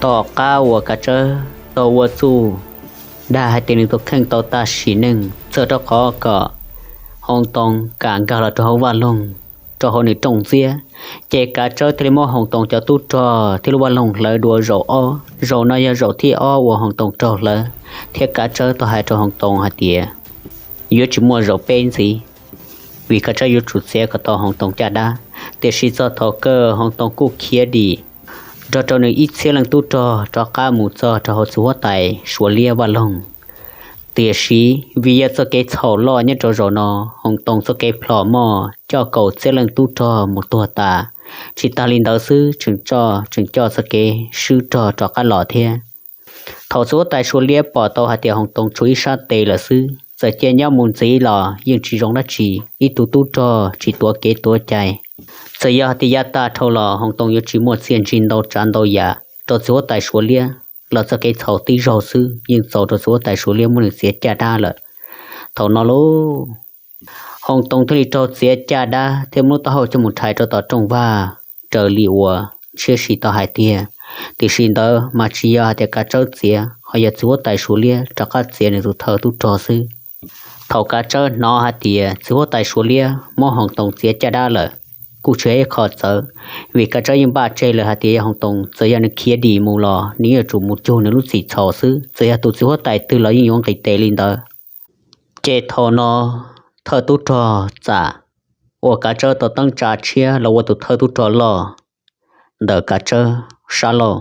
Tom qab uas Kav Tsawb tau ua txuj dag hais tias nws tus kheej tau tag sim neej txog rau qhov kom Hoo Too kam nkag los rau hauv vaj loog rau hauv nws rooj ntxiab, ces Kav Tsawb thiaj li muab Hoo Too cov tub rog thiab lub vaj loog hlawv dua zaum ob. Zaum no yog zaum thib ob uas Hoo Too raug hlawv, thiab Kav Tsawb tau hais rau Hoo Too hais tias yuav tsis muaj zaum peb ntxiv, vim Kav Tsawb yuav tsum txiav kom tau Hoo Too caj dab. Tiam sis txog thaum kawg Hoo Too kuj khiav dim nrog rau nws ib txhiab leej tub rog rov qab mus txog rau hauv txiv huab tais Suav liab vaj loog. Tiam sis vim yog txoj kev txhaum loj nyob rau zaum no, Hoo Too txoj kev plhom moj coj kaum txhiab leej tub rog mus tuag tas. Tsis tas li ntawd xwb, tseem coj txoj kev swb rog rov qab los thiab. Thaum txiv huab tais Suav liab pom tau hais tias Hoo Too tshuav ib sab tes lawm xwb, txawm cia nyob mus ntxiv los yeej tsis zoo dab tsi, ib tug tub rog tsis tuav kev tuav cai. Txawm yog hais tias yav tag dhau los Hoo Too yuav tsis muaj txiaj ntsig ntau tsav ntau yam rau txiv huab tais Suav liab los txoj kev txhaum tib zaug xwb yeej txaus rau txiv huab tais Suav liab muab nws txiav caj dab lawm. Thaum no lauj, Hoo Too thiaj li raug txiav caj dab thiab muab lub taub hau coj mus rhais rau tom rooj vag raws li uas ntshiab si tau hais tiag. Tiam sis ntawd mas tsis yog hais tias Kav Tsawb txiav, ho yog txiv huab tais Suav liab rov qab txiav nws tus thawj tub rog xwb. Thaum Kav Tsawb hnov hais tias txiv huab tais Suav liab muab Hoo Too txiav caj dab lawm, kuj tsis yog ib qho txawv, vim Kav Tsawb yeej npaj tseg lawm hais tias yog Hoo Too txawm yog nws khiav dim mus los nws yuav tsum mus cug nws lub txim txhaum xwb, txawm yog tus txiv huab tais twg los yeej yuav nqis tes li ntawd. Ces thaum no thawj tub rog Txam uas Kav Tsawb tau teeb tsa tshiab los ua tus thawj tub rog loj ntawm Kav Tsawb sab laug,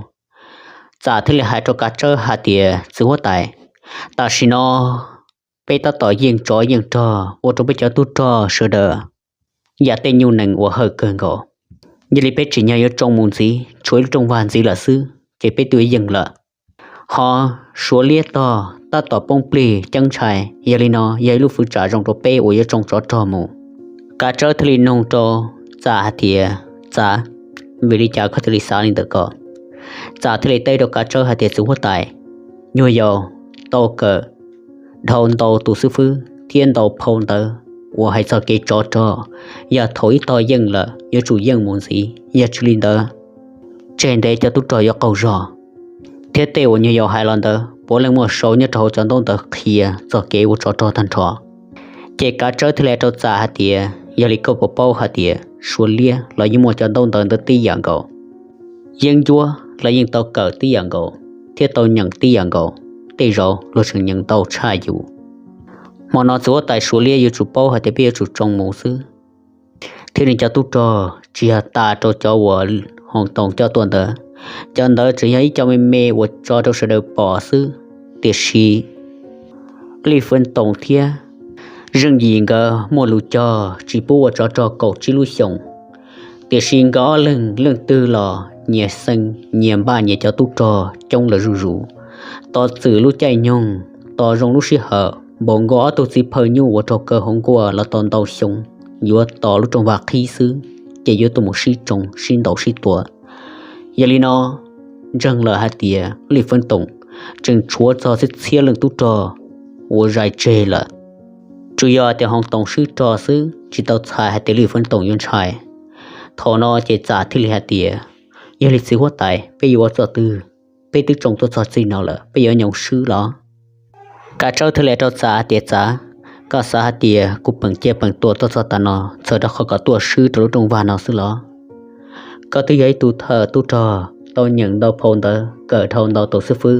Txam thiaj li hais rau Kav Tsawb hais tias, txiv huab tais, tam sim no peb tab tom yeej tsov yeej rog ua rau peb cov tub rog sawv daws yam tej nyuj nees uas hawj kawg nkaus. Yog li peb tsim nyog yuav tsoo mus ntxiv, tshuav ib lub rooj vag ntxiv lawm xwb, ces peb twb yeej lawm. Ho Suav liab tog tab tom poob plig ceeb ntshai, yog li no yog ib lub fwv tsam zoo rau peb uas yuav tsoo tsov rog mus. Kav Tsawb thiaj li nug rau Txam hais tias, Txam, vim li cas koj thiaj li xav li ntawm ko? Txam thiaj li teb rau Kav Tsawb hais tias, txiv huab tais, nyuag yaus tau kawm dhau ntau tus xib fwb thiab ntau phau ntawv uas hais txog kev tsov rog, yog thaum ib tog yeej lawm yuav tsum yeej mus ntxiv, yog tsis li ntawd tseg ntev cov tub rog yuav qaug zog. Thiab tej uas nyuag yaus hais los ntawd puav leej muaj sau nyob rau hauv cov ntaub ntawv qhia txog kev ua tsov rog tag nrho. Ces Kav Tsawb thiaj li rau Txam hais tias, yog li koj puas paub hais tias Suav liab los yeej muaj cov ntaub ntawv ntawd tib yam nkaus, yeeb ncuab los yeej tau kawm tib yam nkaus thiab tau nyeem tib yam nkaus, tej zaum luag tseem nyeem ntau tshaj yus. Hmo no txiv huab tais Suav liab yuav tsum paub hais tias peb yuav tsum tsoo mus xwb. Thiab nws cov tub rog tsis yog tas rau cov uas Hoo Toos coj tuaj ntawd, cov ntawd tseem yog ib co me me uas tso rau sawv daws pom xwb. Tiam sis Lij Fwv Toos thiab Zeej Yim nkawd muaj lus cog tsis pub ua tsov rog kaum tsib lub xyoos. Tiam sis nkawd ob leeg leej twg los nyias xeeb nyias npaj nyias cov tub rog coob lawm zuj zus. Tos txwm lub caij nyoog, tos zoo lub sij hawm, npaum nkaus ob tug txiv phaw nyuj uas raug kaw hauv nkuaj los tau ntau xyoo, yuav tos lub rooj vag qhib xwb ces yuav tuaj mus sib tsoo sib ntaus sib tua. Yog li no, ntseeg lawm hais tias Lij Fwv Toos tseem tshuav txog txhiab txhiab leej tub rog uas zais tseg lawm. Tsuas yog tias Hoo Toos swb rog xwb, tsis tau txhais hais tias Lij Fwv Toos yuav ntshai. Thaum no ces Txam thiaj li hais tias, yog li txiv huab tais, peb yuav ua txoj twg? Peb twb tsoo tuaj txog txij no lawm, peb yuav nyoos swb los? Kav Tsawb thiaj li rau Txam hais tias, Txam, koj xav hais tias kuv peem ciaj peem tuam tuaj txog tas no txhawm rau qhov kom tuaj swb rau lub rooj vag no xwb los? Koj twb yog ib tug thawj tub rog tau nyeem ntau phau ntawv, kawm dhau ntau tus xib fwb,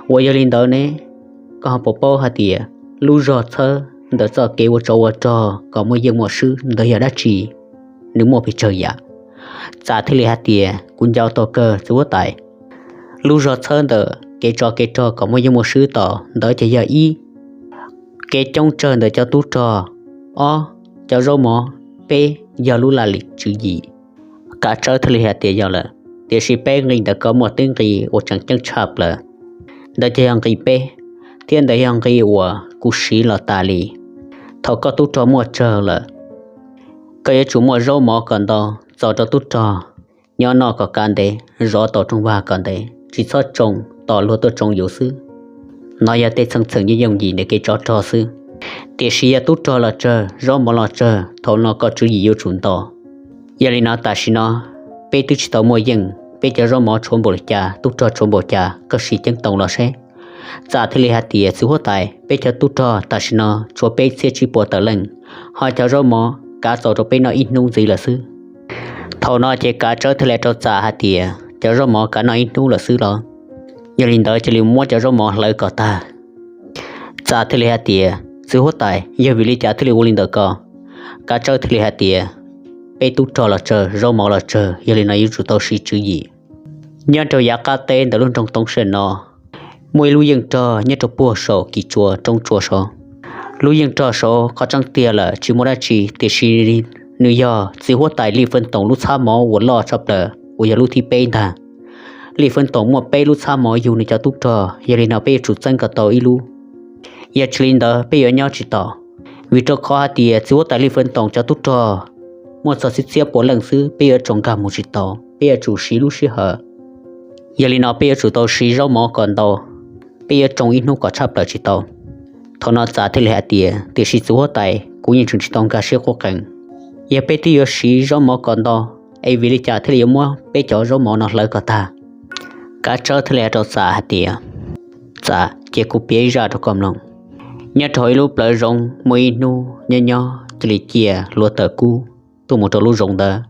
uas yog li ntawd ne, koj ho puas paub hais tias lub zog txhawb ntawm txoj kev ua tsov ua rog kom muaj yeej muaj swb ntawd yog dab tsi? Nws muaj pes tsawg yam? Txam thiaj li hais tias, kuv nco tau kawg txiv huab tais. Lub zog txhawb ntawm kev tsov kev rog kom muaj yeej muaj swb tom ntawd ces yog ib, kev coob tsawg ntawm cov tub rog, ob, cov zaub mov, peb, yog lub laj lim tswv yim. Kav Tsawb thiaj li hais tias yog lawm, tiam sis peb nqi ntawm ko muaj tib nqi uas tseem ceeb tshaj plaws. Ntawd ces yog nqi peb, thiab ntawd yog nqi uas kuv siv los tas li. Thaum koj tub rog muaj tsawg lawm, koj yuav tsum muaj zaub mov kom ntau txaus rau tub rog nyob noj kom kav ntev, zov tau rooj vag kom ntev, tsis txhob tsoo tos luag tuaj tsoo yus xwb. No yog tej txheej txheem yooj yooj yim ntawm kev tsov rog xwb. Tiam sis yog tub rog los tsawg, zaub mov los tsawg, thaum no koj tswv yim yuav tsum nto. Yog li no tam sim no peb twb tsis tau muaj yeej, peb cov zaub mov tshuav npaum li cas, tub rog tshuav npaum cas, koj sim ceeb toom los seb. Txam thiaj li hais tias, Txiv huab tais, peb cov tub rog tam sim no tshuav peb txhiab tsib puas tawm leej, ho cov zaub mov kav txaus rau peb noj ib hnub ntxiv lawm xwb. Thaum no ces Kav Tsawb thiaj li rau Txam hais tias, Cov zaub mov kav noj ib hnub lawm xwb los? Yog li ntawd cia li muab cov zaub mov hlawv kom tag. Txam thiaj li hais tias, Txiv huab tais, yog vim li cas thiaj li ua li ntawd ko? Kav Tsawb thiaj li hais tias, Peb tub rog los tsawg, zaub mov los tsawg, yog li no yuav tsum tau siv tswv yim. Nyob rau yav qab teb ntawm lub nroog Toov Sam no, muaj ib lub yeej rog nyob rau puag saum kis tsua roob tsua saud. Lub yeej rog saud qhov tseeb tiag lawm tsis muaj dab tsi, tiam sis nws yog txiv huab tais Lij Feeb Toom lub txhab mov uas loj tshaj plaws uas yog lub thib peb ntag. Lij Feeb Toom muaj peb lub txhab mov yug nws cov tub rog, yog li no peb yuav tsum txeeb kom tau ib lub. Yog tsis li ntawd peb yuav nyob tsis tau, vim rau qhov hais tias txiv huab tais Lij Feeb Toom cov tub rog muaj txog txhiab txhiab puas leej xwb, peb yuav tsaus nkag mus tsis tau, peb yuav tsum siv lub sij hawm. Yog li no peb yuav tsum tau siv zaub mov kom ntau, peb yuav tsoo ib hnub kom tshaj plaws tsis tau. Thaum no Txam thiaj li hais tias, Tiam sis txiv huab tais, kuv yeej tseem tsis tau nkag siab qub qees. Yog peb twb yuav siv zaub mov kom ntau, es vim li cas thiaj li yuav muab peb cov zaub mov no hlawv kom tag? Kav Tsawb thiaj li hais rau Txam hais tias, Txam, cia kuv piav ib zaj rau koj mloog. Nyob rau hauv ib lub plawv zoov muaj ib hnub nyob nyob cia li cia hluav taws kub tuaj mus rau lub zoov ntawd.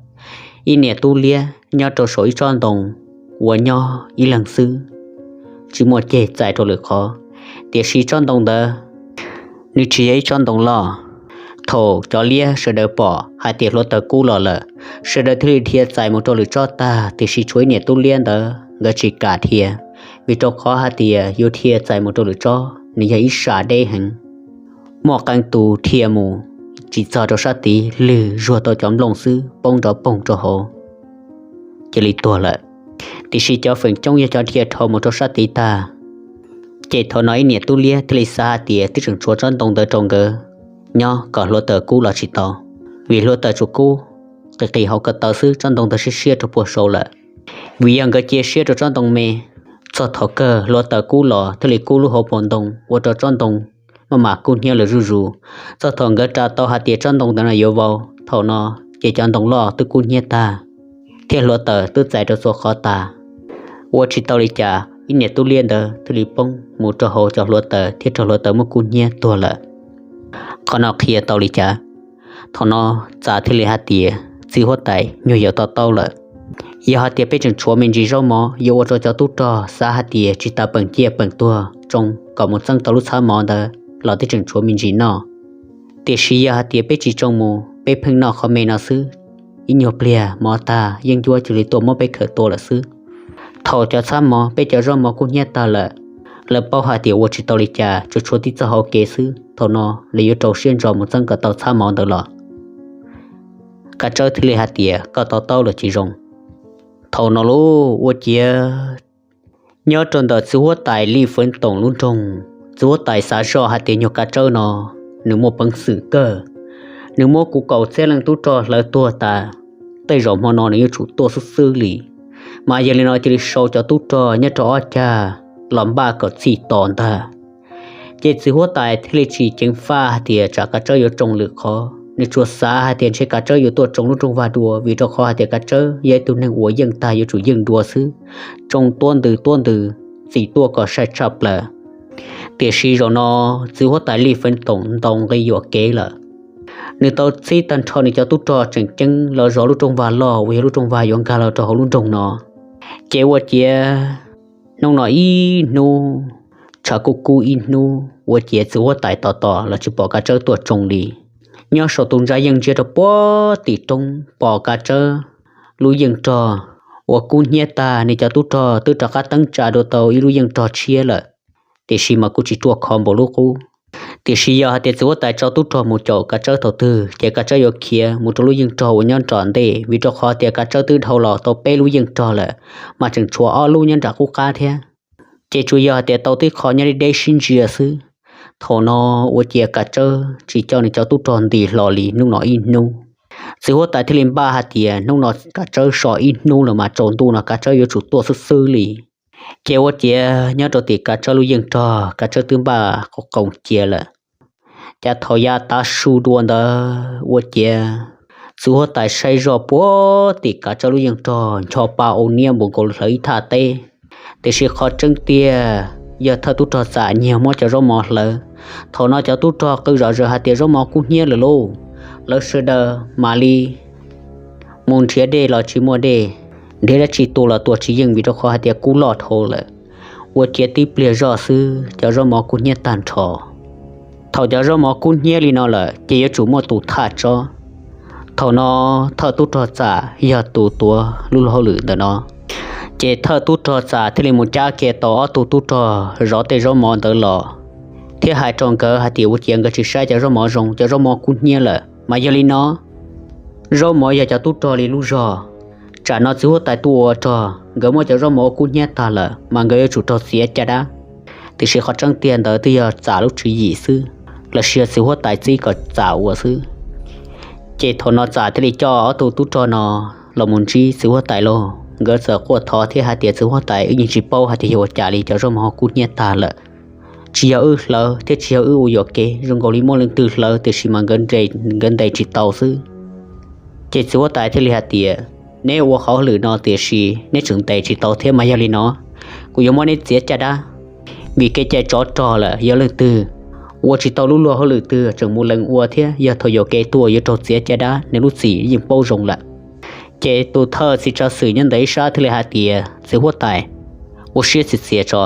Ib niam tub liab nyob rau saum ib tsob ntoo uas nyob ib leeg xwb, tsis muaj ceg txais rau lwm qhov, tiam sis tsob ntoo ntawd nws tsis yog ib tsob ntoo loj. Thaum cov liab sawv daws pom hais tias hluav taws kub los lawm, sawv daws thiaj li dhia txais mus rau lwm tsob tag, tiam sis tshuav ib niam tub liab ntawd nkawd tsis kam dhia, vim rau qhov hais tias yuav dhia txais mus rau lwm tsob nws yog ib sab deb heev. Muaj qee tus dhia mus tsis txog rau sab tid, lwg zuag tau cov nplooj xwb poob nrov poog rau hauv, cia li tuag lawm. Tiam sis cov feem coob yog cov dhia dhau mus rau sab tid tag. Ces thaum no ib niam tub liab thiaj li xav hais tias twb tseem tshuav tsob ntoo ntawd rau nkawd nyob kom hluav taws kub los tsis tau, vim hluav taws tsuas kub qis qis hauv ko taw xwb, tsob ntoo ntawd siab siab rau puag saud lawm. Vim yog nkawd cia siab rau tsob ntoo me, txog thaum kawg hluav taws kub los thiaj li kub lub hauv paus ntoo ua rau tsob ntoo maj mam kub hnyiab lawm zuj zus. Txog thaum nkawd ras tau hais tias tsob ntoo ntawd no yuav vau, thaum no ces cov ntoo loj twb kub hnyiab tag, thiab hluav taws twb txais rau txhua qhov tas. Ua tsis tau li cas, ib niam tub liab ntawd thiaj li poob mus rau hauv cov hluav taws thiab raug hluav taws muab kub hnyiab tuag lawm. Qhov no qhia tau li cas? Thaum no Txam thiaj li hais tias, Txiv huab tais, nyuag yaus to taub lawm. Yog hais tias peb tseem tshuav me ntsis zaub mov yuav ua rau cov tub rog xav hais tias tsis tas peem ciaj peem tuag tsoo kom mus txeeb tau lub txhab mov ntawd los twb tseem tshuav me ntsis noj. Tiam sis yog hais tias peb tsis tsoo mus, peb pheej noj qhov me no xwb, ib nyuag pliag mov tag yeeb ncuab cia li tuaj muab peb khaws tua lawm xwb. Thaum cov txhab mov, peb cov zaub mov kub hnyiab tag lawm, lawv paub hais tias ua tsis tau li cas, tsuas tshuav tib txoj hau kev xwb. Thaum no lawv yuav rau siab ntso mus txeeb kom tau txhab mov ntawd los. Kav Tsawb thiaj li hais tias, Koj to taub lawm tsis zoo. Thaum no lauj, ua ciav nyob rau ntawm txiv huab tais Lij Feeb Toom lub nroog, txiv huab tais xav zoj hais tias nyuag Kav Tsawb no nws muaj peev xwm kawg, nws muab kuv kaum txhiab leej tub rog hlawv tuag tas, tej zaum hmo no nws yuav tsum tuaj xwb xwb li. Mas yog li no cia li sau cov tub rog nyob rau ob cag los npaj kom txhij tos ntag. Ces txiv huab tais thiaj li tsis ceev faj hais tias tsam Kav Tsawb yuav tsoo lwm qhov, nws tsuas xav hais tias ntshe Kav Tsawb yuav tuaj tsoo lub rooj vag dua, vim rau qhov hais tias Kav Tsawb yog ib tug neeg uas yeej tag yuav tsum yeej dua xwb, tsoo tuab ntws tuab ntws, txim tuaj kom sai tshaj plaws. Tiam sis zaum no txiv huab tais Lij Feeb Toom ntaus nqi yuam kev lawm. Nws tau txhib tag nrho nws cov tub rog tseem ceeb los zov lub rooj vag loj uas yog lub rooj vag yuav nkag los rau hauv lub nroog no. Ces ua ciav hnub no ib hnub, tshav kuj kub ib hnub, ua ciav txiv huab tais tos tos los tsis pom Kav Tsawb tuaj tsoo li. Nyob saum tus ntsa yeej ntsia rau puag tim roob pom Kav Tsawb lub yeej rog uas kub hnyiab tag, nws cov tub rog twb rov qab teeb tsa dua tau ib lub yeej rog tshiab lawm, tiam sis mas kuj tsis ruaj khov npaum lub qub. Tiam sis yog hais tias txiv huab tais tso tub rog mus caum Kav Tsawb thaum twg ces Kav Tsawb yuav khiav mus rau lub yeej rog uas nyob nrom ntej, vim rau qhov tias Kav Tsawb twb dhau los tau peb lub yeej rog lawm, mas tseem tshuav ob lub nyob nram qub qab thiab. Ces tsuas yog hais tias tau tib qho nyob deb deb sib ntsia xwb. Thaum no ua ciav Kav Tsawb tsis coj nws cov tub rog nti hlo li hnub no ib hnub. Txiv huab tais thiaj li npaj hais tias hnub no Kav Tsawb so ib hnub los mas tsaus ntuj no Kav Tsawb yuav tsum tuaj xwb xwb li. Ces ua ciav nyob rau tim Kav Tsawb lub yeej rog, Kav Tsawb twb npaj qo qoos cia lawm. Cas thaum yav tav su dua ntawd ua ciav Txiv huab tais saib zoj puag tim kav tsawb lub yeej rog ncho pa ua niab npaum nkaus hlawv ib thaj teb. Tiam sis qhov tseeb tiag yog thawj tub rog Txam nyiag muab cov zaub mov hlawv. Thaum no cov tub rog qw zom zaws hais tias zaub mov kub hnyiab lawm lauj. Lawv sawv daws mam li mus nrhiav dej los tsis muaj dej, nrhiav dab tsi tua los tua tsis yeej vim rau qhov hais tias kub loj dhau lawm. Ua ciav tib pliag zoj xwb cov zaub mov kub hnyiab tag nrho. Thaum cov zaub mov kub hnyiab li no lawm ces yuav tsum muaj tus thaj tsob. Thaum no thawj tub rog Txam yog tus tuav lub luag hauj lwm ntawm no, ces thawj tub rog Txam thiaj li mus cab kiag tau ob tug tub rog zov tej zaub mov ntawd los, thiab hais rau nkawd hais tias ua ciav nkawd tsis saib cov zaub mov zoo, cov zaub mov kub hnyiab lawm. Mas yog li no, zaub mov yog cov tub rog li lub zog. Tsam no txiv huab tais tuaj ua rog, nkawd muab cov zaub mov ua kub hnyiab tag lawm mas nkawd yuav tsum raug txiav caj dab. Tiam sis qhov tseeb tiag ntawd twb yog Txam lub tswv yim xwb, los sis yog txiv huab tais txib kom Txam ua xwb. Ces thaum no Txam thiaj li coj ob tug tub rog no los mus ntsib txiv huab tais lauj. Nkawd txawm quaj thov thiab hais tias txiv huab tais, wb yeej tsis paub hais tias yog ua cas li cov zaub mov kub hnyiab tag lawm. Tsis yog wb hlawv thiab tsis yog wb ua yuam kev, zoo nkaus li muaj leej twg hlawv tiam sis mas nkawd ntes tsis tau xwb. Ces txiv huab tais thiaj li hais tias, neb ua qhov hauj lwm no tiam sis neb tseem ntes tsis tau thiab mas yog li no, kuv yuav muab neb txiav caj dab. Vim kev cai tsov rog lawm, yog leej twg ua tsis tau lub luag hauj lwm twg tseem mus lees ua thiab yog thaum yuam kev tuaj yuav raug txiav caj dab, nws lub txim yeej paub zoo lawm. Ces tus thawj txiv tsav xwm nyob ntawm ib sab thiaj li hais tias, txiv huab tais, ua siab txias txias tso,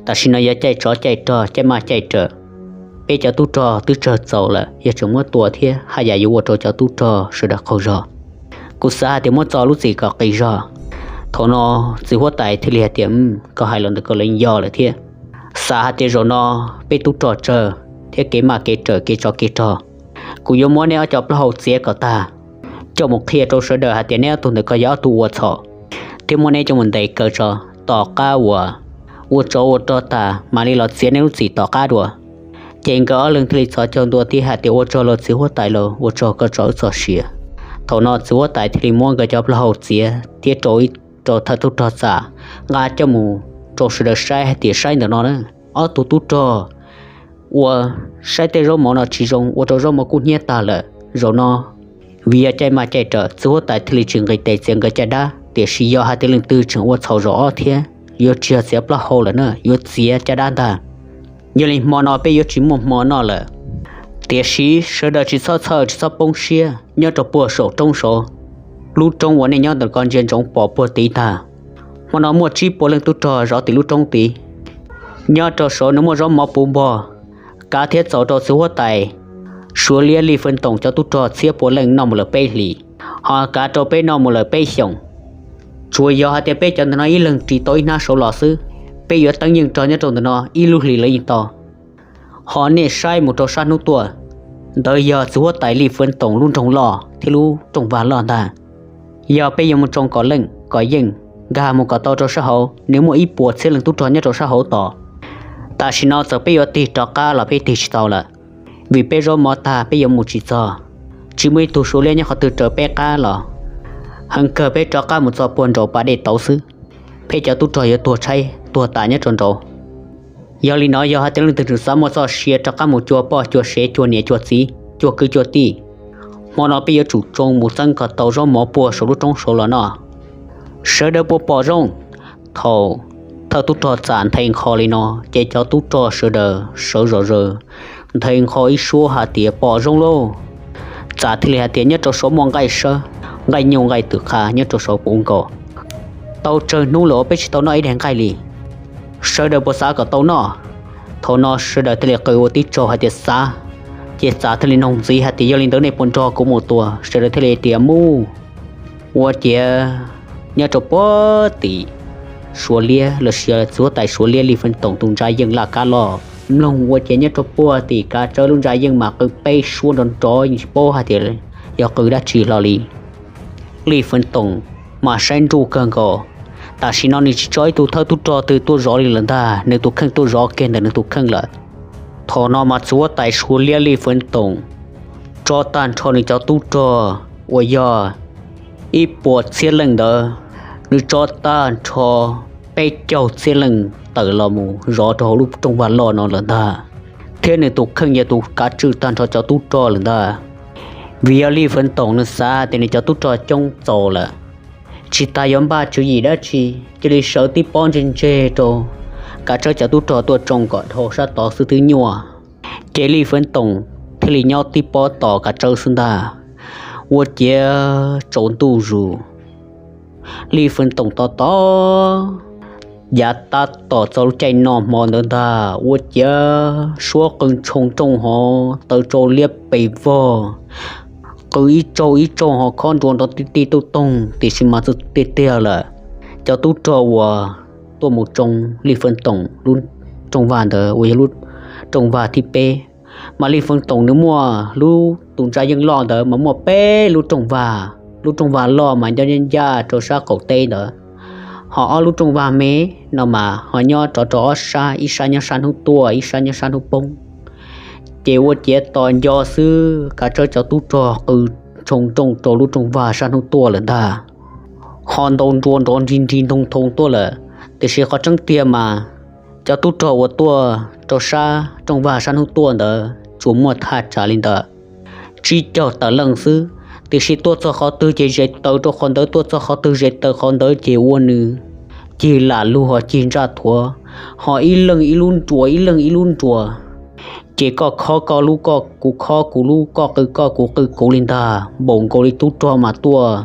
tam sim no yog caij tsov caij rog caij maj caij rawm, peb cov tub rog twb tsawg txaus lawm, yog tseem muab tua thiab haj yam yuav ua rau cov tub rog sawv daws qaug zog. Kuv xav hais tias muab txo lub txim kom qis zog. Thaum no txiv huab tais thiaj li hais tias, koj hais los ntawm koj leej yog lawm thiab. Xav hais tias zaum no peb tub rog tsawg thiab kev maj kev rawm kev tsov kev rog, kuv yuav muab neb ob cov plaub hau txiav kom tag, coj mus qhia rau sawv daws hais tias neb ob tug ntawm ko yog ob tug ua txhaum, thiab muab neb coj mus ntes kaw tso. Tom qab uas ua tsov ua rog tas mam li los txiav neb lub txim tom qab dua. Ces nkawd ob leeg thiaj li txhos caug ntua thiab hais tias, ua tsaug los txiv huab tais los, ua tsaug koj tso wb txoj sia. Thaum no txiv huab tais thiaj li muab nkawd cov plaub hau txiav thiab rau ib, rau thawj tub rog Txam nqa coj mus rau sawv daws saib hais tias saib ntawm no na, ob tug tub rog uas saib tej zaub mov no tsis zoo ua rau zaub mov kub hnyiab tag lawm. Zaum no vim yog caij maj caij rawm, txiv huab tais thiaj li tsis nqis tes txiav nkawd caj dab, tiam sis yog hais tias leej twg tseem ua txhaum zaum ob thiab yuav tsis yog txiav plaub hau lawm na, yuav txiav caj dab ntag. Yog li hmo no peb yuav tsis muaj hmo noj lawm, tiam sis sawv daws tsis txhob txhawj tsis txhob poob siab. Nyob rau puag saum roob saud, lub roob uas nej nyob ntawm ko ntsia ntsoov pom puag tid ntag, hmo no muaj tsib puas leej tub rog zov tim lub roob tid. Nyob rau saud nws muaj zaub mov puv npog, kav thiab txaus rau txiv huab tais Suav Liab Lij Feej Toom cov tub rog txhiab pua leej noj mus lawm peb hlis, ho kav rau peb noj mus lawm peb xyoos. Tsuas yog hais tias peb cov ntawm no ib leeg ris tau ib hnab saud los xwb, peb yuav teeb yeej rog nyob rau ntawm no ib lub hlis los yeej tau. Ho nej saib mus rau sab hnub tuaj, ntawd yog txiv huab tais Lij Feej Toom lub nroog loj thiab lub rooj vag loj ntag. Yog peb yuav mus tsoo kom leej kom yeej, nkag mus kom tau rau sab hauv, nws muaj ib puas txhiab leej tub rog nyob rau sab hauv tos. Tam sim no txawm peb yuav tig rov qab los peb tig tsis tau lawm, vim peb zaub mov tag peb yuav mus tsis txog. Tsis muaj ib tug Suav Liab nyob qhov twg raws peb qab los, heev kawg peb rov qab mus txog puag nraum pas dej tauv xwb, peb cov tub rog yuav tuag tshaib tuag tas nyob rau nraud. Yog li no yog hais tias leej twg tseem xav muaj txoj sia rov qab mus cuag poj cuag sev cuag niam cuag txiv cuag kwv cuag tij, hmo no peb yuav tsum tsoo mus txeeb kom tau zaub mov puag saum lub roob saud los noj. Sawv daws puas pom zoo? Thaum thawj tub rog Txam nthe nqho li no, ces cov tub rog sawv daws sawv zom zaws nthe nqho ib suab hais tias pom zoo lauj. Txam thiaj li hais tias nyob rau saud muaj nqaij sawb, nqaij nyuj nqaij twm qha nyob rau saud puv nkaus. Tau tsawg hnub lawm uas peb tsis tau noj ib daig nqaij li, sawv daws puas xav kom tau noj? Thaum no sawv daws thiaj li qw ua tib tsaug hais tias xav. Ces Txam thiaj li nug ntxiv hais tias yog li ntawd nej puas nrog kuv mus tua? Sawv daws thiaj li tias mus. Ua ciav nyob rau puag tim Suav Liab los sis txiv huab tais Suav Liab Lij Feej Toom tus ntsa yeej laj kab loj mloog ua ciav nyob rau puag tim kav tsawb lub ntsa yeej mas qw peb suab nrov nrov yeej tsis paub hais tias yog qw dab tsi hlo li. Lij Feej Toom mas saib nruj kawg nkaus, tam sim no nws tsis tso ib tug thawj tub rog twg tuaj zov li lawm ntag, nws tus kheej tuaj zov kiag ntawm nws tus kheej lawm. Thaum no mas txiv huab tais Suav Liab Lij Feej Toom tso tag nrho nws cov tub rog uas yog ib puas txhiab leej ntawd, nws tso tag nrho peb caug txhiab leej tawm los mus zov rau hauv lub rooj vag loj no lawm ntag, thiab nws tus kheej yog tus kav tswj tag nrho cov tub rog lawm ntag. Vim yog Lij Feev Toom nws xav tias nws cov tub rog coob txaus lawm, tsis tas yuav npaj tswv yim dab tsi, cia li sawv tib pob ntseg ntseg rau Kav Tsawb cov tub rog tuaj tsoo kom dhau sab tod xwb twb nyuaj. Ces Lij Feev Toom thiaj li nyob tib pob tos Kav Tsawb xwb ntag. Ua ciav tsaus ntuj zus, Lij Feev Toom tos tos yav tab tom txog lub caij noj hmo ntawd ntag, ua ciav suab qw ntshoo nrooj hov taw tsau liab pes vog, qw ib tsaug ib tsaug hov khob nrua nrov tij tij tuj toog, tiam sis mas txawm tiag tiag lawm, cov tub rog uas tuaj mus tsoo Lij Feev Toom lub rooj vag ntawd uas yog lub rooj vag thib peb, mas Lij Feev Toom nws muaj lub tus ntsa yeej loj ntawd mas muaj peb lub rooj vag. Lub rooj vag loj mas nyob ncaj ncaj rau sab qaum teb ntawd, ho ob lub rooj vag me no mas ho nyob rov rau ob sab, ib sab nyob sab hnub tuaj, ib sab nyob sab hnub poob. Ces ua ciav tos nco xwb, Kav Tsawb cov tub rog qw ntshoo nrooj rau lub rooj vag sab hnub tuaj lawm ntag, ho ntaus nrua nrov nrig nrig ntoo thoo tuaj lawm. Tiam sis qhov tseeb tiag mas cov tub rog uas tuaj rau sab rooj vag sab hnub tuaj ntawd tsuas muaj thaj tsam li ntawd tsib caug tawm leej xwb, tiam sis tuaj txog qhov twg ces zes taws rau qhov ntawd, tuaj txog qhov twg zes taws qhov ntawd, ces ua nws cig lam lug ho cig ntsaj thuav, ho ib leeg ib lub nruas, ib leeg ib lub nruas. Ces koj khob koj lub, koj, kuv khob kuv lub, koj qw koj, kuv qw kuv li ntag, npaum nkaus li tub rog mas tuaj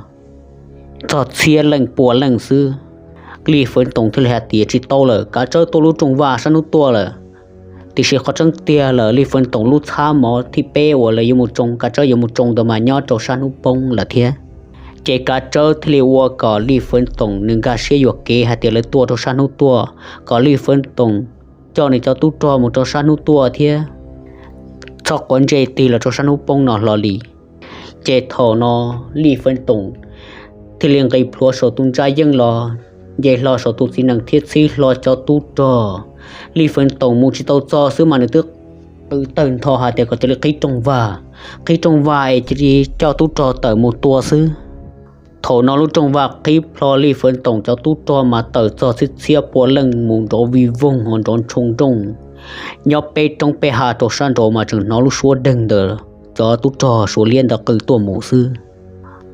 txog txhiab leej pua leej xwb. Lij Feev Toom thiaj li hais tias tsis tau lawm, Kav Tsawb tuaj lub rooj vag sab hnub tuaj lawm. Tiam sis qhov tseeb tiag lawm, Lij Feev Toom lub txhab mov thib peb uas lawv yuav mus tsoo, Kav Tsawb yuav mus tsoo ntawd mas nyob rau sab hnub poob lawm thiab. Ces Kav Tsawb thiaj li ua kom Lij Feev Toom nws nkag siab yuam kev hais tias lawv tuaj rau sab hnub tuaj, kom Lij Feev Toom coj nws cov tub rog mus rau sab hnub tuaj thiab txhob quav ntsej tig los rau sab hnub poob no hlo li. Ces thaum no Lij Feev Toom thiaj li nqis plhuav saum tus ntsa yeej los, nce hlo saum tus txiv nees thiab txhib hlo cov tub rog. Lij Feev Toom mus tsis tau txog xwb mas nws twb qw tawg ntho hais tias kom cia li qhib rooj vag, qhib rooj vag es cia li coj tub rog tawm mus tua xwb. Thaum no lub rooj vag qhib plho, Lij Feev Toom cov tub rog mas tawm txog txhiab txhiab pua leej mus nrov vij voog ho nrov ntshoo nrooj. Nyob peb roob peb hav rau sab nraud mas tseem hnov lub suab deg ntawm cov tub rog Suav liab ntawd qw tuaj mus xwb.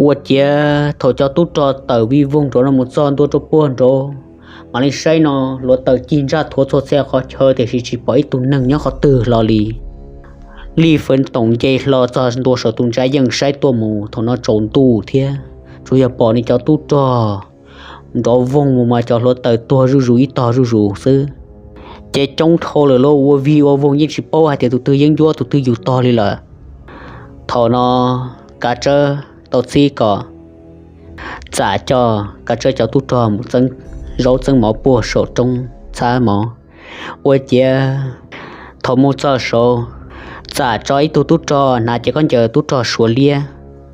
Ua ciav thaum cov tub rog tawm vij voog nrov no mus txog ntua rau puag nraud, mam li saib no hluav taws cig ntsaj thuav txhua txhia qhov chaw tiam sis tsis pom ib tug neeg nyob qhov twg hlo li. Lij Feev Toom nce hlo txog ntua saum tus ntsa yeej saib tuaj mus, thaum no tsaus ntuj thiab, tsuas yog pom nws cov tub rog nrov voog mus mas cov hluav taws tuag zuj zus ib tog zuj zus xwb. Ces coob dhau lawm lauj, ua vij ua voog yeej tsis paub hais tias tus twg yeeb ncuab tus twg yug tog li lawm. Thaum no Kav Tsawb tau txib kom Txam coj Kav Tsawb cov tub rog mus txeeb zaub txeeb mov puag saum roob txhab mov. Ua ciav thaum mus txog saud, Txam tso ib tug tub rog hnav cev khaub ncaws tub rog Suav liab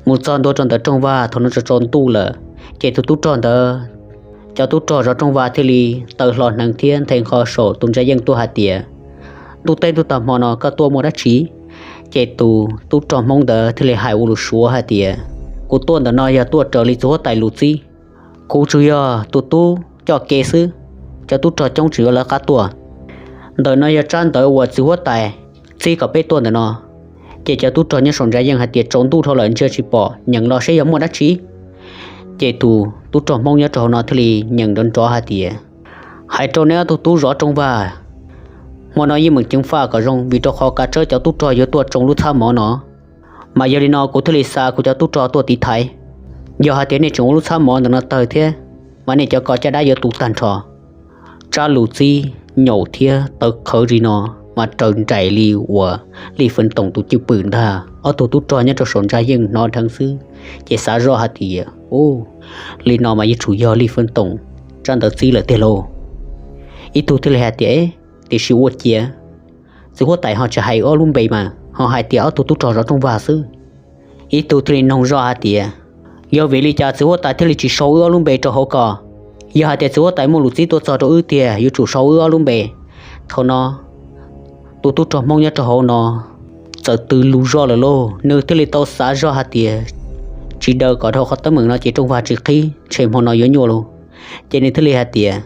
mus txog ntua rau ntawm rooj vag, thaum no tsaus tsaus ntuj lawm, ces tus tub rog ntawd, cov tub rog zov rooj vag thiaj li taw hlo hneev thiab nthe nqho saum tus ntsa yeej tuaj hais tias, Ntuj teb ntuj tag hmo no koj tuaj muaj dab tsi? Ces tus tub rog Hmoob ntawd thiaj li hais ua lus Suav hais tias, Kuv tuaj ntawm no yog tuaj raws li txiv huab tais lus txib. Kuv tsuas yog tus tub coj kev xwb, cov tub rog coob tseem yuav lawv qab tuaj. Ntawm no yog tsab ntawv uas txiv huab tais txib kom peb tuaj ntawm no. Ces cov tub rog nyob saum ntsa yeej hais tias, Tsaus ntuj dhau lawm ntsia tsis pom, nyeem los seb yog muaj dab tsi. Ces tus tub rog Hmoob nyob rau hauv no thiaj li nyeem nrov nrov hais tias, Hais rau neb ob tug tub zov rooj vag, hmo no yeej meem ceev faj kom zoo, vim rau qhov Kav Tsawb cov tub rog yuav tuaj tsoo lub txhab mov no. Mas yog li no kuv thiaj li xa kuv cov tub rog tuaj tiv thaiv. Yog hais tias nej tseem ua lub txhab mov ntawm no tawg thiab, mas nej cov ko caj dab yuav tu tag nrho. Tsab lus txib nyaum thiab tawv qhawv li no mas raws nraim li uas Lij Feev Toom tus cwj pwm ntag. Ob tug tub rog nyob rau saum ntsa yeej hnov dheev xwb, ces xav zoj hais tias, Ub, li no mas yuav tsum yog Lij Feev Toom tsab ntawv txib lawm tiag lauj. Ib tug thiaj li hais tias, Tiam sis ua ciav txiv huab tais ho tsis hais ob lub npe mas ho hais tias ob tug tub rog zov rooj vag xwb. Ib tug thiaj li noog zoj hais tias, Yog vim li cas txiv huab tais thiaj li tsis sau wb ob lub npe rau hauv ko? Yog hais tias txiv huab tais muaj lus txib tuaj txog rau wb tiag yuav tsum sau wb ob lub npe. Thaum no tus tub rog Hmoob nyob rau hauv no txawm tws lus zoj lawm lauj, nws thiaj li tau xav zoj hais tias, Tsis daws kom dhau qhov teeb meem no ces rooj vag tsis qhib, ntshe hmo no yuav nyuaj lauj. Ces nws thiaj li hais tias,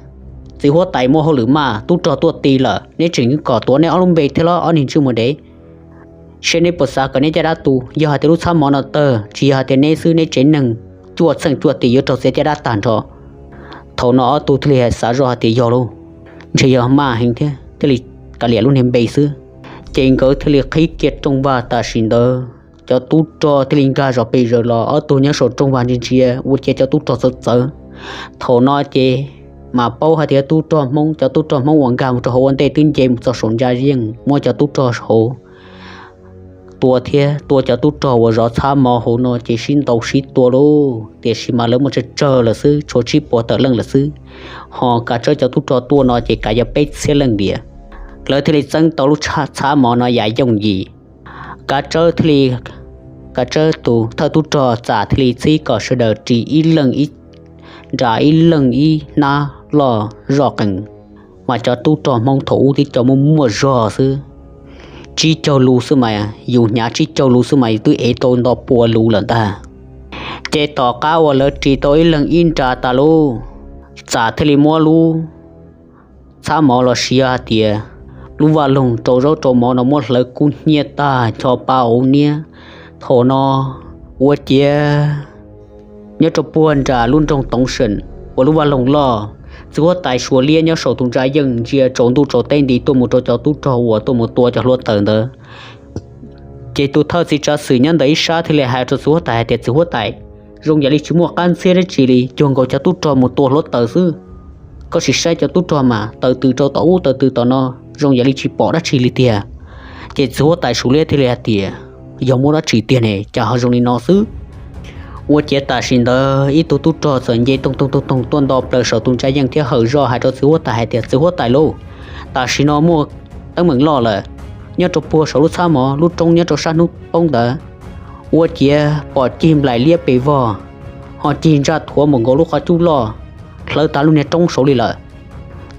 Txiv huab tais muaj hauj lwm maj, tub rog tuaj ti lawm, neb tseem kom tuav neb ob lub npe thiab los ob niag ntsej muag dev. Seb neb puas xav kom neb caj dab tu, yog hais tias lub txhab mov no tawg, tsis yog hais tias neb xwb, neb tsev neeg cuaj txheej cuaj tim yuav raug txiav caj dab tag nrho. Thaum no ob tug thiaj li xav zoj hais tias yog lauj, ntshe yog maj heev thiab thiaj li kav liam lub niag npe xwb. Ces nkawd thiaj li qhib kiag rooj vag tam sim ntawd, cov tub rog thiaj li nkag zom pes zaws los, ob tug nyob saum rooj vag ntsia ntsia ua cia cov tub rog txawv txawv. Thaum no ces mas paub hais tias tub rog Hmoob, cov tub rog Hmoob uas nkag mus rau hauv ua ntej twb nce mus txog saum ntsa yeej, muab cov tub rog hauv tua thiab tua cov tub rog uas zov txhab mov hauv no ces sib ntaus sib tua lauj. Tiam sis mas lawv muaj tsawg tsawg lawm xwb, tshuav tsib puas tawm leej lawm xwb, ho Kav Tsawb cov tub rog tuaj no ces kav yog peb txhiab leej diam. Lawv thiaj li txeeb tau lub txhab mov no yam yooj yim. Kav Tsawb thiaj li, Kav Tsawb tus thawj tub rog Txam thiaj li txib kom sawv daws ris ib leeg ib nra, ib leeg ib hnab loj zoj qees, mas cov tub rog Hmoob thaum ub twb cov muaj muaj zog xwb, tsib caug lus xwb mas, yus hnyav tsib caug lus xwb mas yus twb ev tau nto pua lus lawm ntag. Ces tom qab uas lawv ris tau ib leeg ib nra tas lauj, Txam thiaj li muab lub txhab mov los sis yog hais tias lub vaj loog rau zaub rau mov no muab hlawv kub hnyiab tag nrho pa hauv niab. Thaum no ua ciav nyob rau puag nram lub nroog Toov Seem uas lub vaj loog loj, txiv huab tais Suav Liab nyob saum tus ntsa yeej ntsia tsaus ntuj tsaus teb nti tuaj mus rau cov tub rog uas tuaj mus tua cov hluav taws ntawd. Ces tus thawj txiv tsav xwm nyob ntawm ib sab thiaj li hais rau txiv huab tais hais tias, txiv huab tais, zoo yam li tsis muaj qab ntxhiab dab tsi li, cuag nkaus cov tub rog mus tua hluav taws xwb. Koj sim saib cov tub rog mas taws tws rau tom ub taws tws tom no, zoo yam li tsis pom dab tsi li tiag. Ces txiv huab tais Suav Liab thiaj li hais tias, yog muaj dab tsi tiag ne, cas ho zoo li no xwb. Ua ciav tam sim ntawd ib tug tub rog txawm nce toog toog toog toog tuaj nto plaws saum tus ntsa yeej thiab hawm zoj hais rau txiv huab tais hais tias, txiv huab tais lauj, tam sim no muaj teeb meem loj lawm. Nyob rau puag saum lub txhab mov, lub roob nyob rau sab hnub poob ntawd, ua ciav pom cig nplaim liab pes vog, ho cig ntsaj thuav npaum nkaus lub qhov cub loj, hlawv tag lub niag roob saud li lawm.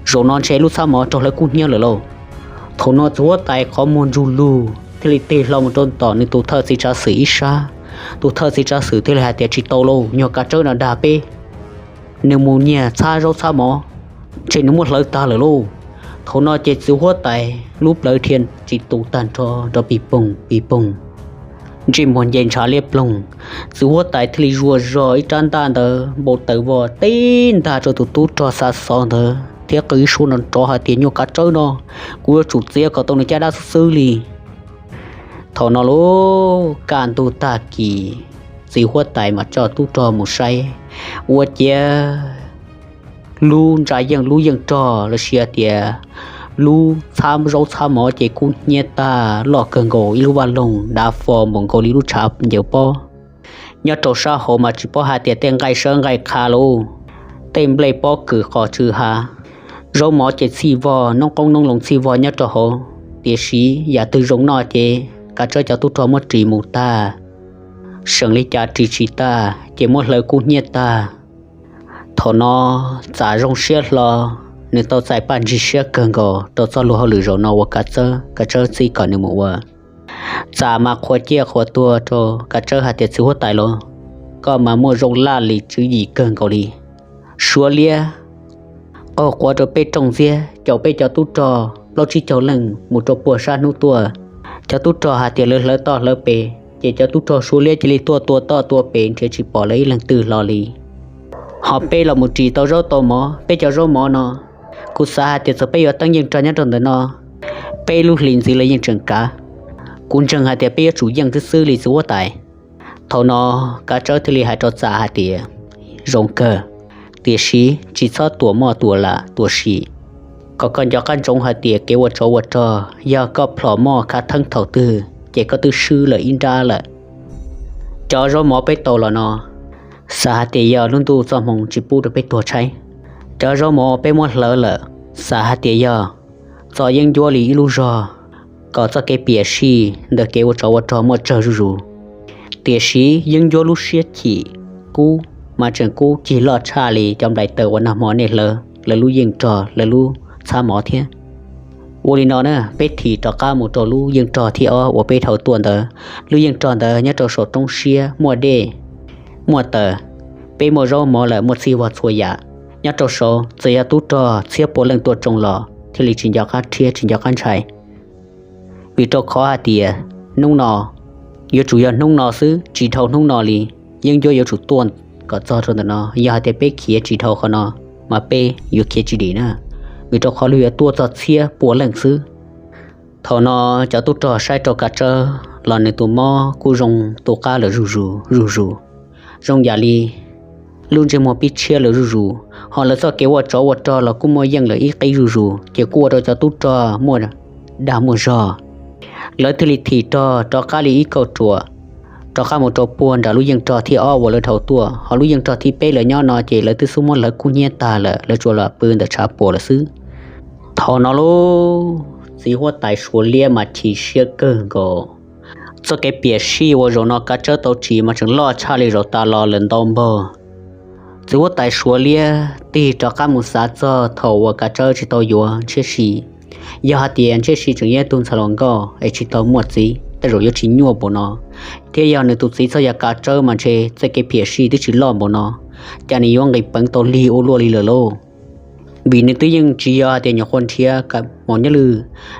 Zaum no ntshe lub txhab mov raug hlawv kub hnyiab lawm lauj. Thaum no txiv huab tais qhov muag ntsug lug thiaj li tig hlo mus rau tom nws tus thawj txiv tsav xwm ib sab. Tus thawj txiv tsav xwm thiaj li hais tias, tsis tau lauj, nyuag Kav Tsawb no dag peb, nws mus nyiag txhab zaub txhab mov, ntshe nws muab hlawv tag lawm lauj. Thaum no ces txiv huab tais lub plawv dhia tsis tus tag nrho nrov pis poog pis poog, ntsej muag nce ntshav liab ploog. Txiv huab tais thiaj li zuaj zog ib rab ntaj ntawd npau taws vog tib ntag rau tus tub rog xa xov ntawd thiab qw ib suab nrov nrov hais tias, nyuag Kav Tsawb no, kuv yuav tsum txiav kom tau nws caj dab xwb xwb li. Thaum no lub kaj ntug tag kis, txiv huab tais mam coj tub rog mus saib, ua ciav lub ntsa yeej, lub yeej rog los sis tias lub txhab zaub txhab mov ces kub hnyiab tag loj kawg nkaus ib lub vaj loog dav fo npaum nkaus li lub tshav ncaws pob. Nyob rau sab hauv mas tsis paub hais tias tej nqaij sawb nqaij qha lauj, tej nplej pob kws qos tsw hav, zaub mov ces txhij vog, noob qoob noob loo txhij vog nyob rau hauv. Tiam sis yam twg zoo noj ces Kav Tsawb cov tub rog muab ris mus tag, seem li cas ris tsis tag ces muab hlawv kub hnyiab tag. Thaum no Txam zoo siab hlo, nws tau txais paj ntsig siab kawg nkaus rau txoj luag hauj lwm zaum no uas Kav Tsawb, Kav Tsawb txib kom nws mus ua. Txam mas qhuas ciaj qhuas tuag rau Kav Tsawb hais tias, txiv huab tais los, koj mas muaj zoo laj lim tswv yim kawg nkaus li. Suav Liab qaug quav rau peb rooj ntxiab, caum peb cov tub rog plaub tsib caug leej mus rau puag sab hnub tuaj. Cov tub rog hais tias lawv hlawv toj hlawv pes, ces cov tub rog Suav Liab cia li tuaj tua toj tua pes nrhiav tsis pom lawv ib leeg twg hlo li. Ho peb los mus ris tau zaub tau mov, peb cov zaub mov no, kuv xav hais tias txawm peb yuav teeb yeej rog nyob rau ntawm no, peb lub hlis ntxiv los yeej tseem kav. Kuv ntseeg hais tias peb yuav tsum yeej xwb xwb li txiv huab tais. Thaum no Kav Tsawb thiaj li hais rau Txam hais tias, zoo kawg, tiam sis tsis txhob tuam moj tuam lam tuam sim, kom koj nco qab ntsoov hais tias kev ua tsov ua rog yog koj plhom moj khav theeb thaum twg ces koj twb swb lawm ib nrab lawm. Cov zaub mov peb tau los no, xav hais tias yog lub ntuj txoj hmoo tsis pub rau peb tuag tshaib. Cov zaub mov peb muab hlawv lawm, xav hais tias yog txo yeeb ncuab li ib lub zog, kom txoj kev piam sij ntawm kev ua tsov ua rog muaj tsawg zuj zus. Tiam sis yeeb ncuab lub siab chim kub mas tseem kub cig loj tshaj li cov nplaim taws uas nag hmo nej hlawv lawv lub yeej rog lawv lub txhab mov thiab. Ua li no na, peb thim rov qab mus rau lub yeej rog thib ob uas peb dhau tuaj ntawd. Lub yeej rog ntawd nyob rau saum roob siab muaj dej, muaj taws, peb muaj zaub mov lawm muaj txhij vog txhua yam. Nyob rau saud txawm yog tub rog txhiab pua leej tuaj tsoo los thiaj li tsis nco qab rhiab tsis nco qab ntshai. Vim rau qhov hais tias hnub no, yuav tsum yog hnub no xwb, tsis dhau hnub no li. Yeeb ncuab yuav tsum tuaj kom txog rau ntawm no, yog hais tias peb khiav tsis dhau qhov no mas peb yuav khiav tsis dim na, vim rau qhov luag yuav tuaj txog txhiab pua leej xwb. Thaum no cov tub rog saib rau Kav Tsawb los nws tus mob kuj zoo tu qab lawm zuj zus zuj zus, zoo yam li lub ntsej muag pib tshiab lawm zuj zus, ho lawv txoj kev ua tsov ua rog los kuj muaj yeej lawm ib qib zuj zus, ces kuj ua rau cov tub rog muaj dag muaj zog. Lawv thiaj li thim rog rov qab li ib kauj ruam, rov qab mus rau puag nram lub yeej rog thib ob uas lawv dhau tuaj, ho lub yeej rog thib peb lawv nyob no ces lawv twb xub muab lawv kub hnyiab tag lawm, lawv tsuas los pw ntawm tshav puam lawm xwb. Thaum no lauj, txiv huab tais Suav liab mas chim siab kawg nkaus. Txoj kev piam sij uas zaum no Kav Tsawb tau tsim mas tseem loj tshaj li zaum tas los lawm ntau npaug. Txiv huab tais Suav liab tig rov qab mus xav txog thaum uas Kav Tsawb tsis tau yuav Ntshiab Si. Yog hais tias Ntshiab Si tseem yog ib tug ntxhais hluas nkauj es tsis tau muaj txiv, tej zaum yuav tsis nyuaj npaum no, thiab yog nws tus txiv txoj yog Kav Tsawb mas ntshe txoj kev piam sij twb tsis loj npaum no, cas nws yuav nqis peev tau lig ua luaj li lawm lauj. Vim nws twb yeej tsis yog hais tias nyuam qhuav nrhiav Maum Nyaj Lwj,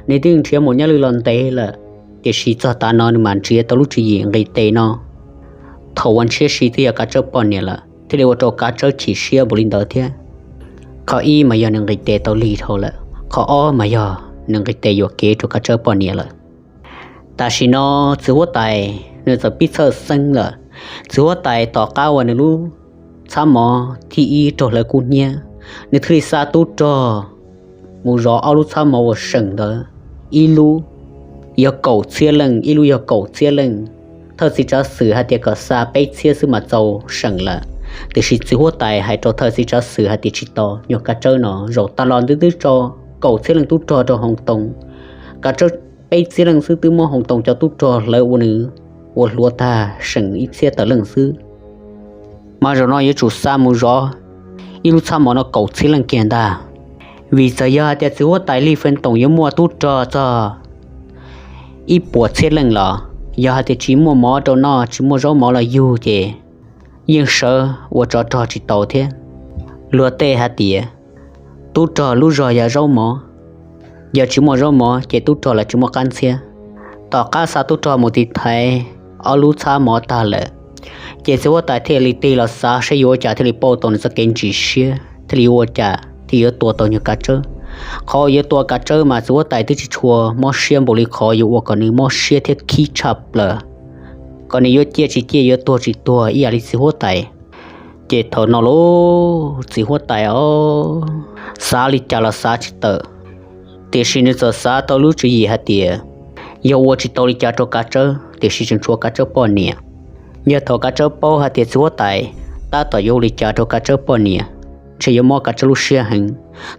nws twb yeej nrhiav Maum Nyaj Lwj los ntev lawm, tiam sis txog tav no nws mam nrhiav tau lub tswv yim nqis tes no. Thaum uas Ntshiab Si twb yog Kav Tsawb poj niam lawm thiaj li ua rau Kav Tsawb chim siab npaum li ntawd thiab. Qhov ib mas yog nws nqis tes tau lig dhau lawm, qhov ob mas yog nws nqis tes yuam kev rau Kav Tsawb poj niam lawm. Tam sim no txiv huab tais nws txawm pib txhawj xeeb lawm. Txiv huab tais tom qab uas nws lub txhab mov thib ib raug lawv kub hnyiab, nws thiaj li xa tub rog mus zov ob lub txhab mov uas seem ntawd, ib lub yog kaum txhiab leej, ib lub yog kaum txhiab leej. Thawj txiv tsav xwm hais tias kom xa peb txhiab xwb mas txaus seem lawm, tiam sis txiv huab tais hais rau thawj txiv tsav xwm hais tias tsis tau, nyuag Kav Tsawb no zaum tas los twb twb tso kaum txhiab leej tub rog rau Hoos Toos. Kav Tsawb peb txhiab leej xwb twb muab Hoos Toos cov tub rog hlawv ua nws ua hluav tag seem ib txhiab tawm leej xwb. Mas zaum no yuav tsum xa mus zov ib lub txhab mov no kaum txhiab leej kiag ntag. Vim txawm yog hais tias txiv huab tais Lis Feej Toom yuav muaj tub rog txog ib puas txhiab leej los, yog hais tias tsis muaj mov rau noj, tsis muaj zaub mov los yug ces yeej sawv ua tsov rog tsis tau thiab. Luag tej hais tias tub rog lub zog yog zaub mov, yog tsis muaj zaub mov ces tub rog los tsis muaj qab ntxhiab. Tom qab xa tub rog mus tiv thaiv ob lub txhab mov tag lawm, ces txiv huab tais thiaj li tig los xav saib yuav ua cas thiaj li pauj tau nws txoj kev ntsis siab, thiaj li yuav ua cas thiaj yuav tua tau nyuag Kav Tsawb. Qhov yuav tua Kav Tsawb mas txiv huab tais twb tsis tshua mob siab npaum li qhov yuav ua kom nws mob siab thiab khib tshaj plaws, kom nws yuav ciaj tsis ciaj, yuav tuag tsis tuag ib yam li txiv huab tais. Ces thaum no lauj, txiv huab tais os, xav li cas los xav tsis tawm, tiam sis nws txawm xav tau lub tswv yim hais tias yog ua tsis tau li cas rau Kav Tsawb, tiam sis tseem tshuav Kav Tsawb poj niam. Yog thaum Kav Tsawb paub hais tias txiv huab tais tab tom yuav ua li cas rau Kav Tsawb poj niam, ntshe yuav mob Kav Tsawb lub siab heev.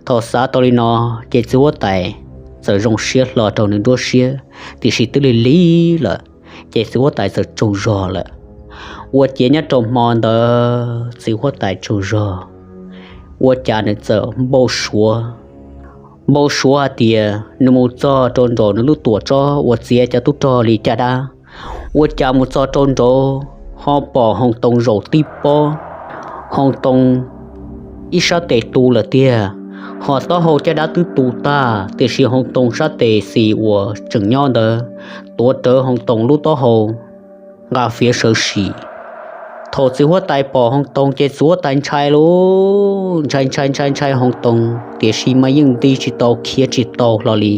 Thaum xav tau li no, ces txiv huab tais txawm zoo siab hlo rau nws nruab siab, tiam sis twb lig lig lawm, ces txiv huab tais txawm tsaug zog lawm. Ua ciav nyob rau hmo ntawd txiv huab tais tsaug zog, ua cas nws txawm npau suav, npau suav hais tias nws mus txog rau nraum nws lub tuam tsob uas txiav cov tub rog li caj dab, ua cas mus txog rau nraud ho pom Hoos Toos zaum tib pob. Hoos Toos ib sab tes tu lawm tiag, ho taub hau caj dab twb tu tag, tiam sis Hoos Toos sab tes xis uas tseem nyob ntawd tuav rawv Hoos Toos lub taub hau nqa fiav sawv sim. Thaum txiv huab tais pom Hoos Toos ces txiv huab tais ntshai lauj, ntshai ntshai ntshai ntshai Hoos Toos, tiam sis mas yeej nti tsis tau khiav tsis tau hlo li.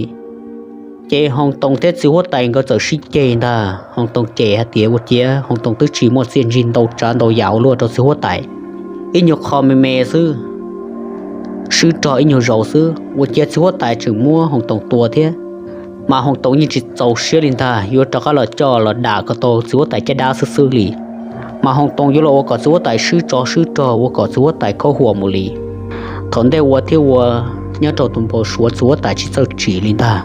Ces Hoos Toos thiab txiv huab tais nkawd txawm sib ceg ntag. Hoos Toos cem hais tias ua ciav Hoos Toos twb tsis muaj txiaj ntsig ntau tsav ntau yam ua luaj rau txiv huab tais, ib nyuag qho me me xwb, swb rog ib nyuag zaus xwb, ua ciav txiv huab tais tseem muab Hoos Toos tua thiab. Mas Hoos Toos yeej tsis txaus siab li ntag, yuav rov qab los coj los dam kom tau txiv huab tais caj dab xwb xwb li. Mas Hoos Toos yuav los ua kom txiv huab tais swb tsov swb rog, ua kom txiv huab tais khaub huam mus li. Thaum ntej ua thiab ua, nyob rau tus npau suav txiv huab tais tsis txawj tsim li ntag.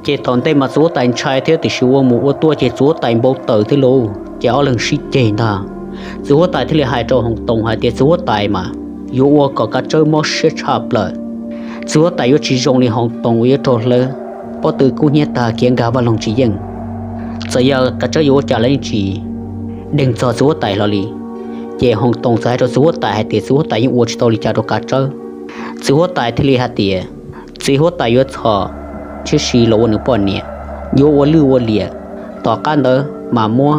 Ces thaum ntej mas txiv huab tais ntshai thiab, tiam sis ua mus ua tuaj ces txiv huab tais npau taws thiab lauj, ces ob leeg sib ceg ntag. Txiv huab tais thiaj li hais rau Hoos Toos hais tias txiv huab tais mas yuav ua kom Kav Tsawb mob siab tshaj plaws. Txiv huab tais yuav tsis zoo li Hoos Toos uas yuav raug hlawv pob tw kub hnyiab tag khiav nkag vaj loog tsis yeej. Txawm yog Kav Tsawb yuav ua cas los yeej tsis deeg txog txiv huab tais hlo li. Ces Hoos Toos txawm hais rau txiv huab tais hais tias txiv huab tais yeej ua tsis tau li cas rau Kav Tsawb. Txiv huab tais thiaj li hais tias txiv huab tais yuav txhom Ntshiab Si los ua nws poj niam, yuav ua lwj ua liam Tom qab ntawd mas muab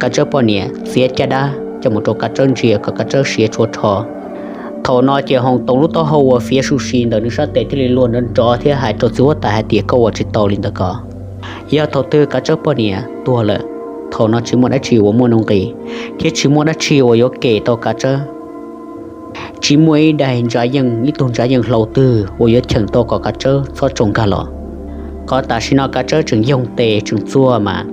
Kav Tsawb poj niam txiav caj dab coj mus rau Kav Tsawb ntsia kom Kav Tsawb siav tshuav rho. Thaum no ces Hoos Toos lub taub hau uas fiav su si ntawm nws sab tes thiaj li luag nrov nrov thiab hais rau txiv huab tais hais tias, koj ua tsis tau li ntawd ko. Yog thaum twg Kav Tsawb poj niam tuag lawm, thaum no tsis muaj dab tsi uas muaj nuj nqis, thiab tsis muaj dab tsi uas yuav kem tau Kav Tsawb. Tsis muaj ib daim ntsa yeej, ib tug ntsa yeej hlau twg uas yuav cheem tau kom Kav Tsawb txhob tsoo nkag los. Qhov tam sim no Kav Tsawb tseem yoog tes tseem txuag mas,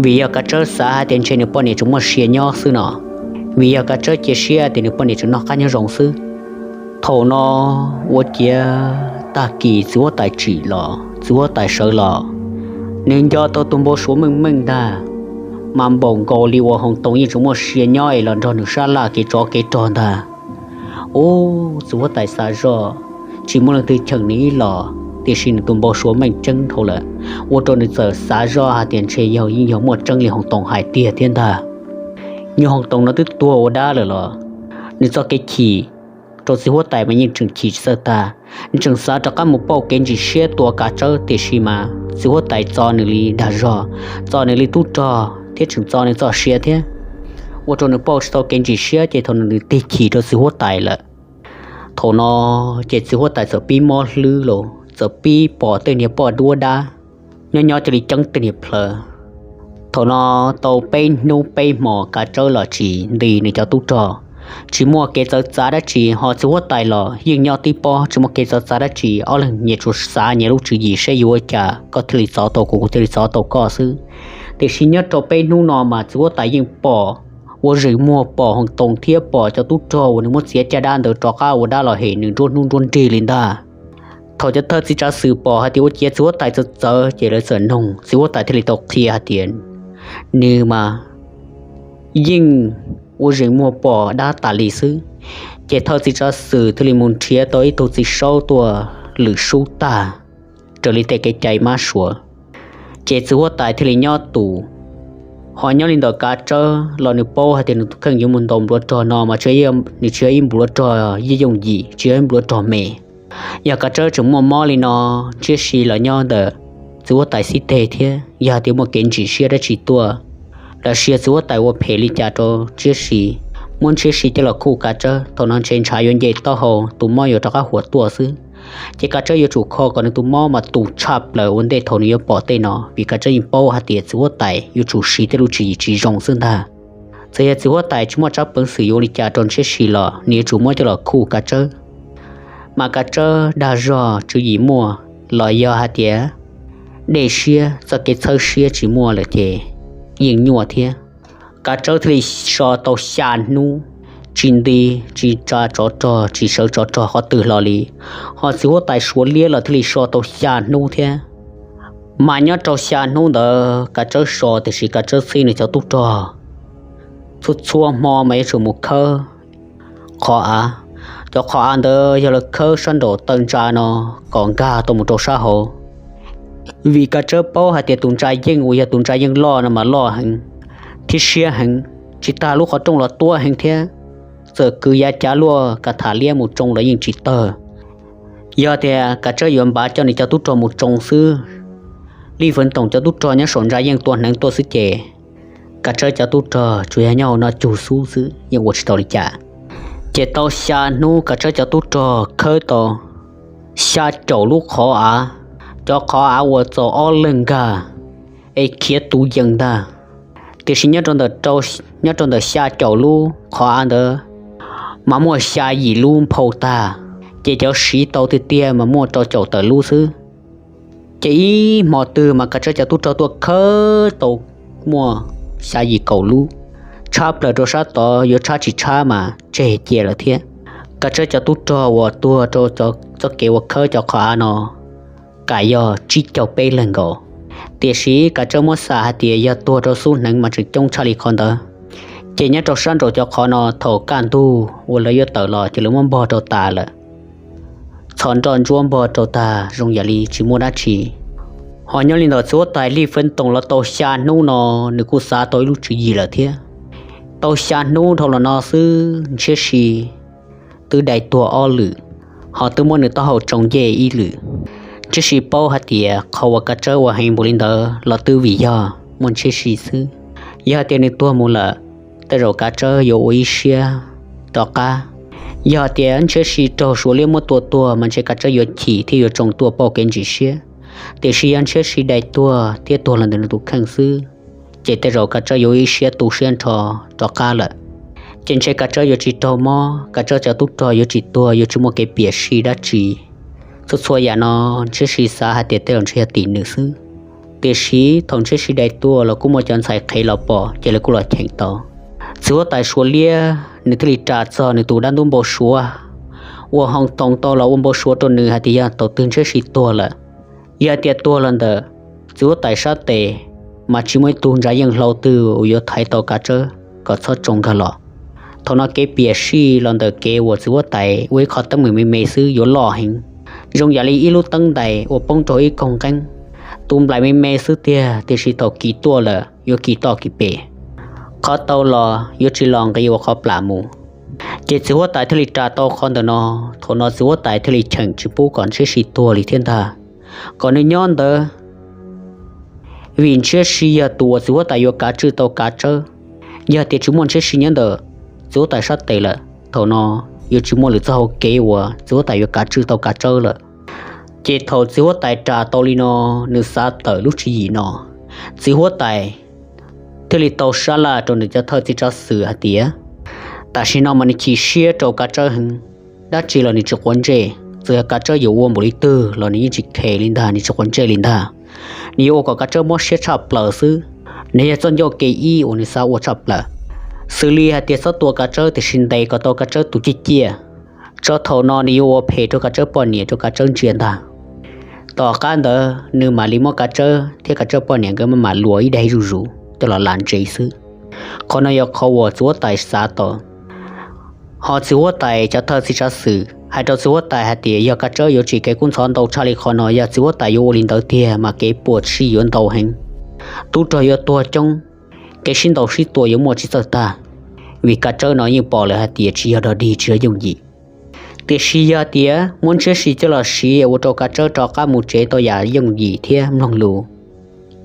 vim yog Kav Tsawb xav hais tias ntshe nws poj niam tseem muaj sia nyob xwb no, vim yog Kav Tsawb cia siab tias nws poj niam tseem noj qab nyob zoo xwb. Thaum no ua ciav tag kis txiv huab tais tsim los, txiv huab tais sawv los, nws nco tau tus npau suav meej meej ntag, mas npaum nkaus li uas Hoos Toos yeej tseem muaj sia nyob es los nrog nws sab laj kev tsov kev rog ntag. Ub, txiv huab tais xav zoj, tsis muaj leej twg cheem nws ib los, tiam sis nws tus npau suav meej tseeb dhau lawm, ua rau nws txawm xav zoj hais tias ntshe yog yeej yog muaj tseeb li Hoos Toos hais tiag thiab ntag. Nyuag Hoos Toos no twb tuag ua dab lawm los, nws txoj kev chim rau txiv huab tais mas yeej tseem chim tsis txawj tag. Nws tseem xav rov qab mus pauj kev ntsim siab tua Kav Tsawb, tiam sis mas txiv huab tais txo nws li dag zog, txo nws li tub rog thiab tseem txo nws txoj sia thiab, ua rau nws pauj tsis tau kev ntsim siab ces thaum no nws tig chim rau txiv huab tais lawm. Thaum no ces txiv huab tais txawm pib mob hlwb los txawm pib pom tej niag poj duab dab nyob nyob cia li ceeb tej niag plawv. Thaum no tau peb hnub peb hmo Kav Tsawb los tsis nti nws cov tub rog, tsis muaj kev txawv txav dab tsi, ho txiv huab tais los yeej nyob tib pob tsis muaj kev txawv txav dab tsi, ob leeg nyias tsuas xav nyias lub tswv yim seb yuav ua cas koj thiaj li txov tau kuv, kuv thiaj li txov tau koj xwb. Tiam sis nyob rau peb hnub no mas txiv huab tais yeej pom, ua zeem muag pom Hoos Toos thiab pom cov tub rog uas nws muab txiav caj dab ntawd rov qab ua dab los hem nws nruab hnub nruab nrig li ntag. Thaum cov thawj txiv tsav xwm pom hais tias ua ciav txiv huab tais txawv txawv ces lawv txawm noog, txiv huab tais thiaj li tau qhia hais tias nws mas yeej ua zeem muag pom dab tas li xwb. Ces thawj txiv tsav xwm thiaj li mus nrhiav tau ib tug txiv saub tuaj lwm sub tag raws li tej kev cai mab suav, ces txiv huab tais thiaj li nyob tus. Ho nyob li ntawm Kav Tsawb los nws paub hais tias nws tus kheej yuav mus ntaus npluav rog no mas nws tsis yog ib npluav rog yooj yim, tsis yog ib npluav rog me. Yog Kav Tsawb tseem muaj mob li no, ntshiab si los nyob ntawm txiv huab tais xib teg thiab, yog hais tias muaj kev ntsim siab dab tsi tuaj los sis yog txiv huab tais ua phem li cas rau ntshiab si, muab ntshiab si coj los khuj Kav Tsawb, thaum no ntshe ntshav yuav nce taub hau, tus mob yuav rov qab huam tuaj xwb. Ces Kav Tsawb yuav tsum kho kom nws tus mob mas tus tshaj plaws ua ntej thaum nws yuav pom tej no, vim Kav Tsawb yeej paub hais tias txiv huab tais yuav tsum siv tej lub tswv yim tsis zoo xwb ntag. Txawm yog txiv huab tais tsis muaj tsab peev xwm yuav ua li cas rau ntshiab si los nws yuav tsum muab coj los khuj Kav Tsawb. Mas Kav Tsawb dag zog tswv yim muaj los yog hais tias dej siab txoj kev txhawb siab tsis muaj lawm ces yeej nyuaj thiab. Kav Tsawb thiaj li so tau xya hnub tsis nti, tsis tsa tsov rog, tsis sawv tsov rog qhov twg hlo li. Ho txiv huab tais Suav liab los thiaj li so tau xya hnub thiab. Mas nyob rau xya hnub ntawd Kav Tsawb so, tiam sis Kav Tsawb txhib nws cov tub rog txhua txhua hmo mas yuav tsum mus khawb qhov av. Cov qhov av ntawd yog lawv khawb sab nraum taw ntsa no kom nkag tau mus rau sab hauv. Vim Kav Tsawb paub hais tias tus ntsa yeej uas yog tus ntsa yeej loj no mas loj heev thiab siab heev, tsis tas lub qhov rooj los tuab heev thiab. Txawm kwv yav cav luaj ka tham liab mus tsoo los yeej tsis tawg. Yog tias Kav Tsawb yuav npav coj nws cov tub rog mus tsoo xwb, Lij Fwv Toom cov tub rog nyob saum ntsa yeej tua hneev tuaj xwb ces Kav Tsawb cov tub rog tsuas yog nyob hauv no cug xub xwb, yeej ua tsis tau li cas. Ces tau xya hnub Kav Tsawb cov tub rog khawb tau xya caum lub qhov av, cov qhov av uas txaus ob leeg nkag es khiav tus yees ntag. Tiam sis nyob rau ntawm xya caum lub qhov av ntawd mas muaj xya yim lub nphau tag, ces cov siv tau tiag tiag mas muaj rau caum tawm lub xwb. Ces ib hmo twg mas Kav Tsawb cov tub rog tuaj khawb tau muaj xya yim kaum lub, tshab plaws rau sab tod yuav tshab tsis tshab mas tseg cia lawm thiab. Kav Tsawb cov tub rog uas tuag rau txoj kev uas khawb cov qhov av no kam yog tsib caug peb leeg nkaus. Tiam sis Kav Tsawb muab xav hais tias yog tuag rau xub hneev mas tseem coob tshaj li qhov ntawd. Ces nyob rau sab nraum cov qhov no thaum kaj ntug uas lawv yuav tawm los ces lawv muab npog rau tas lawm. Txhos nroj ntsuab npog rau tag zoo yam li tsis muaj dab tsi. Ho nyob li ntawm txiv huab tais Lij Fwv Toom los tau xya hnub no, nws kuj xav tau ib lub tswv yim lawm thiab. Tau xya hnub dhau los no xwb ntshiab si twb dai tuag ob lwm, ho twb muab nws taub hau tsoo ncej ib lwm. Ntshiab si paub hais tias qhov uas Kav Tsawb ua heev npaum li ntawd los twb vim yog muaj Ntshiab Si xwb. Yog hais tias nws tuag mus lawm, tej zaum Kav Tsawb yuav ua ib siab rov qab. Yog hais tias Ntshiab Si raug Suav liab muab tua tuag mas ntshe Kav Tsawb yuav chim thiab yuav tsoo tuaj pauj kev ntsis siab. Tiam sis yog Ntshiab Si dai tuag thiab tuag los ntawm nws tus kheej xwb, ces tej zaum Kav Tsawb yuav ib siab tu siab nrho rov qab lawm. Ces ntshe Kav Tsawb yuav tsis raug mob, Kav Tsawb cov tub rog yuav tsis tuag, yuav tsis muaj kev piam sij dab tsi. Txhua txhua yam no Ntshiab Si xav hais tias tej zaum ntshe yog tim nws xwb. Tiam sis thaum Ntshiab Si dai tuag los kuj muaj cov ntxhais qhev los pom ces lawv kuj los cheem tau. Txiv huab tais Suav liab nws thiaj li ras txog nws tus dab ntub npau suav uas hoo toos tau los ua npau suav rau nws hais tias yog thaum twg Ntshiab Si tuag lawm, yog hais tias tuag los ntawm txiv huab tais sab tes, mas tsis muaj ib tug ntsa yeej hlau twg uas yuav thaiv tau Kav Tsawb kom txhob tsoo nkag los. Thaum no kev piam sij los ntawm kev uas txiv huab tais ua ib qho teeb meem me me xwb yuav loj heev, zoo yam li ib lub teeb ntais uas poob rau ib koog nqeeb. Tus nplaim me me xwb tiag, tiam sis thaum kis tuaj lawm yuav kis toj kis pem, qhov tau los yuav tsis los nqis ua qhov plam mus. Ces txiv huab tais thiaj li ras tau qhov ntawm no. Thaum no txiv huab tais thiaj li cheem tsis pub kom Ntshiab Si tuag li thiab ntag, kom nws nyob ntawd. Vim Ntshiab Si yog tus uas txiv huab tais yuav kav tswj tau Kav Tsawb. Yog tias tsis muaj Ntshiab Si nyob ntawm txiv huab tais sab tes lawm, thaum no yuav tsis muaj lwm txoj hau kev uas txiv huab tais yuav kav tswj tau Kav Tsawb lawm. Ces thaum txiv huab tais ras tau li no, nws xav tawm lub tswv yim no, txiv huab tais thiaj li tau sab laj rau nws cov thawj txiv tsav xwm hais tias tam sim no mas nws chim siab rau Kav Tsawb heev, dab tsi los nws tsis quav ntsej. Txawm yog Kav Tsawb yuav ua npaum li twg los nws yeej tsis khes li ntag, nws tsis quav ntsej li ntag. Nws yuav ua kom Kav Tsawb mob siab tshaj plaws xwb. Nws yog txoj ncauj kev ib uas nws xav ua tshaj plaws, xws li hais tias txhob tua Kav Tsawb tiam sis ntes kom tau Kav Tsawb tus ciaj ciaj, tso thaum no nws yuav ua phem rau Kav Tsawb poj niam rau Kav Tsawb ntsia ntag. Tom qab ntawd nws mam li muab Kav Tsawb thiab Kav Tsawb poj niam nkawd mam mam luas ib daig zuj zus coj los lam ntsev xwb. Qhov no yog qhov uas txiv huab tais xav tau. Ho txiv huab tais cov thawj txiv tsav xwm hais rau txiv huab tais hais tias yog Kav Tsawb yuav tsim kev kub ntxhov ntau tshaj li qhov no, yog txiv huab tais yuav ua li ntawd tiag mas kev puas tsuaj yuav ntau heev, tub rog yuav tuag coob, kev sib ntaus sib tua yuav muaj tsis txawj tag, vim Kav Tsawb no yeej pom lawm hais tias tsis yog dog dig tsis yog yooj yim. Tiam sis yog tias muab Ntshiab Si coj los siv ua rau Kav Tsawb rov qab mus tsev tau yam yooj yim thiab mloog lus,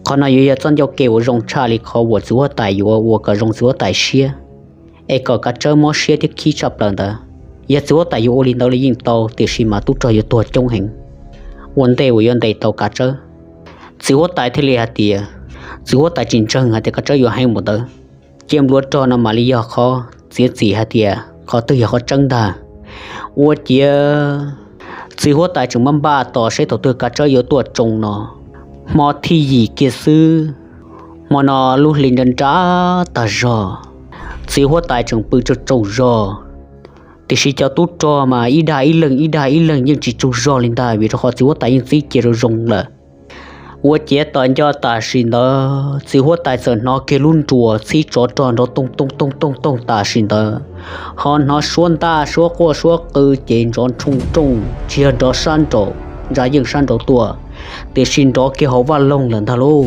qhov no yuav yog txoj ncauj kev uas zoo tshaj li qhov uas txiv huab tais yuav ua kom zoo txiv huab tais siab, es kom Kav Tsawb mob siab thiab khib tshaj plaws ntawd. Yog txiv huab tais yuav ua li ntawd los yeej tau, tiam sis mas tub rog yuav tuag coob heev ua ntej uas yuav ntes tau Kav Tsawb. Txiv huab tais thiaj li hais tias, txiv huab tais tsis ntseeg hais tias Kav Tsawb yuav heev npaum ntawd. Cia npluav rog no mam li yog qhov txiav txim hais tias qhov twg yog qhov tseeb ntag. Ua ciav txiv huab tais tseem npaj npaj tos seb thaum twg Kav Tsawb yuav tuaj tsoo no. Hmo thib yim kiag xwb, hmo no lub hli nra nra tag zog, txiv huab tais tseem pw tsaug tsaug zog, tiam sis cov tub rog mas ib dag ib leeg ib dag ib leeg yeej tsis tsaug zog li ntag, vim rau qhov txiv huab tais yeej txib cia rau zoo lawm. Ua ciav tos nco tam sim ntawd txiv huab tais txawm hnov kiag lub nruas txhib tsov rog nrov toog toog toog toog toog tam sim ntawd, ho hnov suab ntaj suab quaj suab qw ces nrov nroo nrooj tsis yog nrov sab nraum ntsa yeej sab nraud tuaj, tiam sis nrov kiag hauv vaj loog lawm ntag lauj.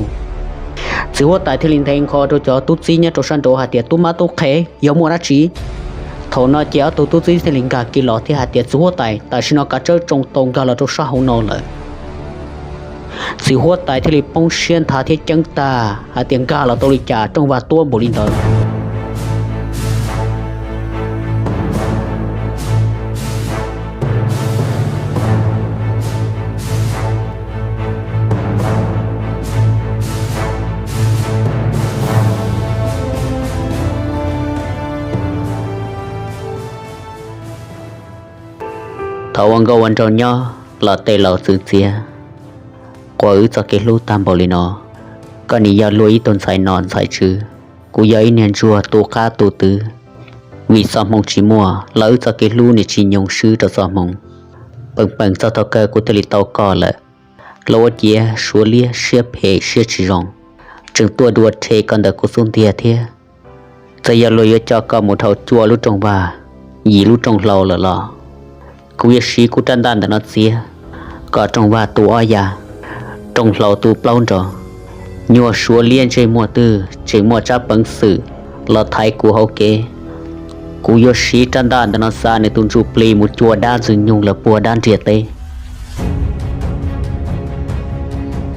Txiv huab tais thiaj li nthe nqho rau cov tub txib nyob rau sab nraud hais tias, tub mab tub qhe, yog muaj dab tsi? Thaum no ces ob tug tub txib thiaj li nkag kiag los thiab hais tias, txiv huab tais, tam sim no Kav Tsawb tsoo tau nkag los rau sab hauv no lawm. Txiv huab tais thiaj li poob siab nthav thiab ceeb tag hais tias, nkag los tau li cas rooj vag tuab npaum li ntawd. Thaum ua nkauj ua nraug nyob los tej laus txwv txiav, quas wb txoj kev hlub tag npaum li no. Koj nim yog luag ib tug ntxhais nom ntxhais tswv, kuv yog ib niag ntsuag tu qab tu twv. Vim txoj hmoo tsis muaj los wb txoj kev hlub nim tsis nyoog swb rau txoj hmoo. Peem peem txog thaum kawg kuv thiaj li tau koj lawm. Los ua ciav Suav liab siab phem siab tsis zoo, tseem tuaj dua rhe koj ntawm kuv xub ntiag thiab. Txawm yog luag yuav coj koj mus dhau cuaj lub rooj vag, yim lub rooj hlau lawm los kuv yuav siv kuv rab ntaj ntawm no txiav kom rooj vag tu ob yav, rooj hlau tu plaub nrov. Nyuag Suav liab ntsej muag twg tseem muaj tsab peev xwm los thaiv kuv hauv kev, kuv yuav siv rab ntaj ntawm no xa nws tus ntsuj plig mus cua dab ntxwg nyoog los puag dab ntiaj teb.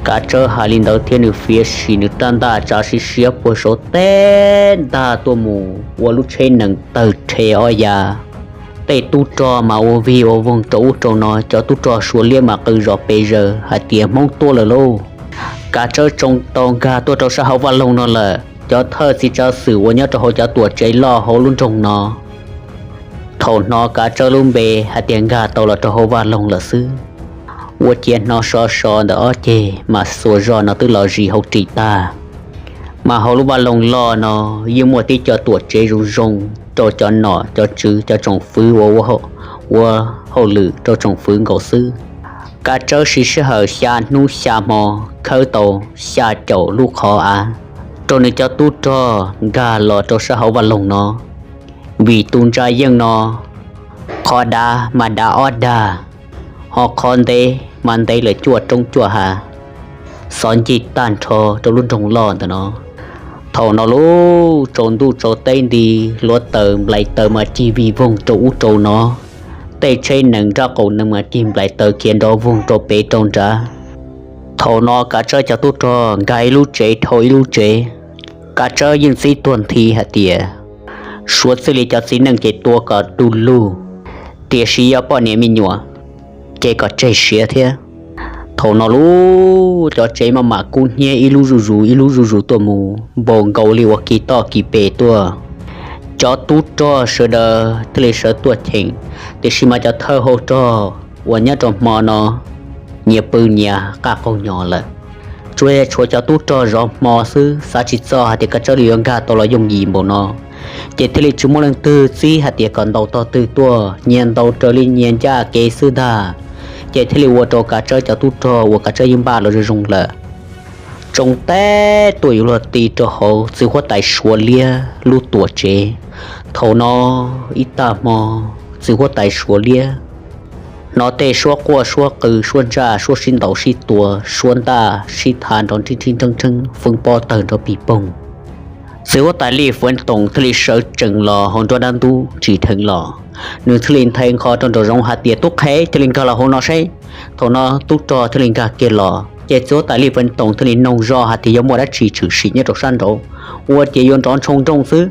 Kav Tsawb hais li ntawd thiab nws fiav sim nws rab ntaj tsav siab siab puag saud teb ntag tuaj mus ua lub tsheb nees tawg rhe ob yav. Tej tub rog mas ua vig ua voog rau ub rau no, cov tub rog Suav liab mas qw zom pes zaws hais tias Hmoob tuaj lawm lauj. Kav Tsawb tsoo tau nkag tuaj rau sab hauv vaj loog no lawm, cov thawj txiv tsav xwm uas nyob rau hauv cov tuam tsev loj hauv lub nroog no. Thaum hnov Kav Tsawb lub npe hais tias nkag tau los rau hauv vaj loog lawm xwb, ua ciav hnov so so ntawm ob ceg mas xuas zog no twb los zis hauv ris tag. Mas hauv lub vaj loog loj no yeej muaj tib co tuam tsev zoo zoo rau cov nom cov tswv cov tsoom fwv uas ua hauj lwm rau tsoom fwv nkaus xwb. Kav Tsawb siv sij hawm xya hnub xya hmo khawb tau xya caum lub qhov av rau nws cov tub rog nkag los rau sab hauv vaj loog no. Vim tus ntsa yeej no qhov dav mas dav ob dag, ho qhov ntev mas ntev lawm cuaj roob cuaj hav, xov ncig tag nrho rau lub nroog loj ntawm no. Thaum no lub tsaus ntuj tsaus teb nti, hluav taws nplais taws mas cig vig voog rau ub rau no. Tej tsheb nees nrab qaum nees mas cig nplais taws khiav nrov voog rau pem rau nrad. Thaum no Kav Tsawb cov tub rog nkag ib lub tsev dhau ib lub tsev, Kav Tsawb yeej txib tuag nthi hais tias Suav txij li cov txiv neej ces tua kom du lug, tiam sis yog poj niam me nyuam ces kom tseg siav thiab. Thaum no lub cov tsev maj mam kub hnyiab ib lub zuj zus ib lub zuj zus tuaj mus npaum nkaus li uas kis toj kis pes tuaj. Cov tub rog sawv daws thiaj li sawv tuaj cheem, tiam sis mas cov thawj hau rog uas nyob rau hmo no nyias pw nyias qaj qaug nyo lawm. Tsuas yog tshuav cov tub rog zov hmo xwb xav tsis txog hais tias Kav Tsawb li yuav nkag tau los yooj yim npaum no, ces thiaj li tsis muaj leej twg txib hais tias kom ntaus tog twg tuaj, nyias ntaus raws li nyias ncaj kev xwb ntag. Ces thiaj li ua rau Kav Tsawb cov tub rog uas Kav Tsawb yeej npaj los zoo zoo lawm, tsoo teb tuaj yuav luag ti rau hauv txiv huab tais Suav liab lub tuam tsev. Thaum no ib tag hmo, txiv huab tais Suav liab hnov tej suab quaj suab qw suab ntsaj suab sib ntaus sib tua suab ntaj sib tha nrov nrhib nrhib nrheeb nrheeb fwb pob tawg nrov pig poog. Txiv huab tais Lij Feev Toom thiaj li sawv tsees los hauv nruab dab ntub tsis dheev los, nws thiaj li nthe nqho rau nraum zoov hais tias tub qhe thiaj li nkag los hauv no seb. Thaum no tub rog thiaj li nkag kiag los ces txiv huab tais Lij Feev Toom thiaj li noog zoj hais tias yog muaj dab tsi tshwm sim nyob rau sab nraud, ua ciav yuav nrov ntshoo nrooj xwb.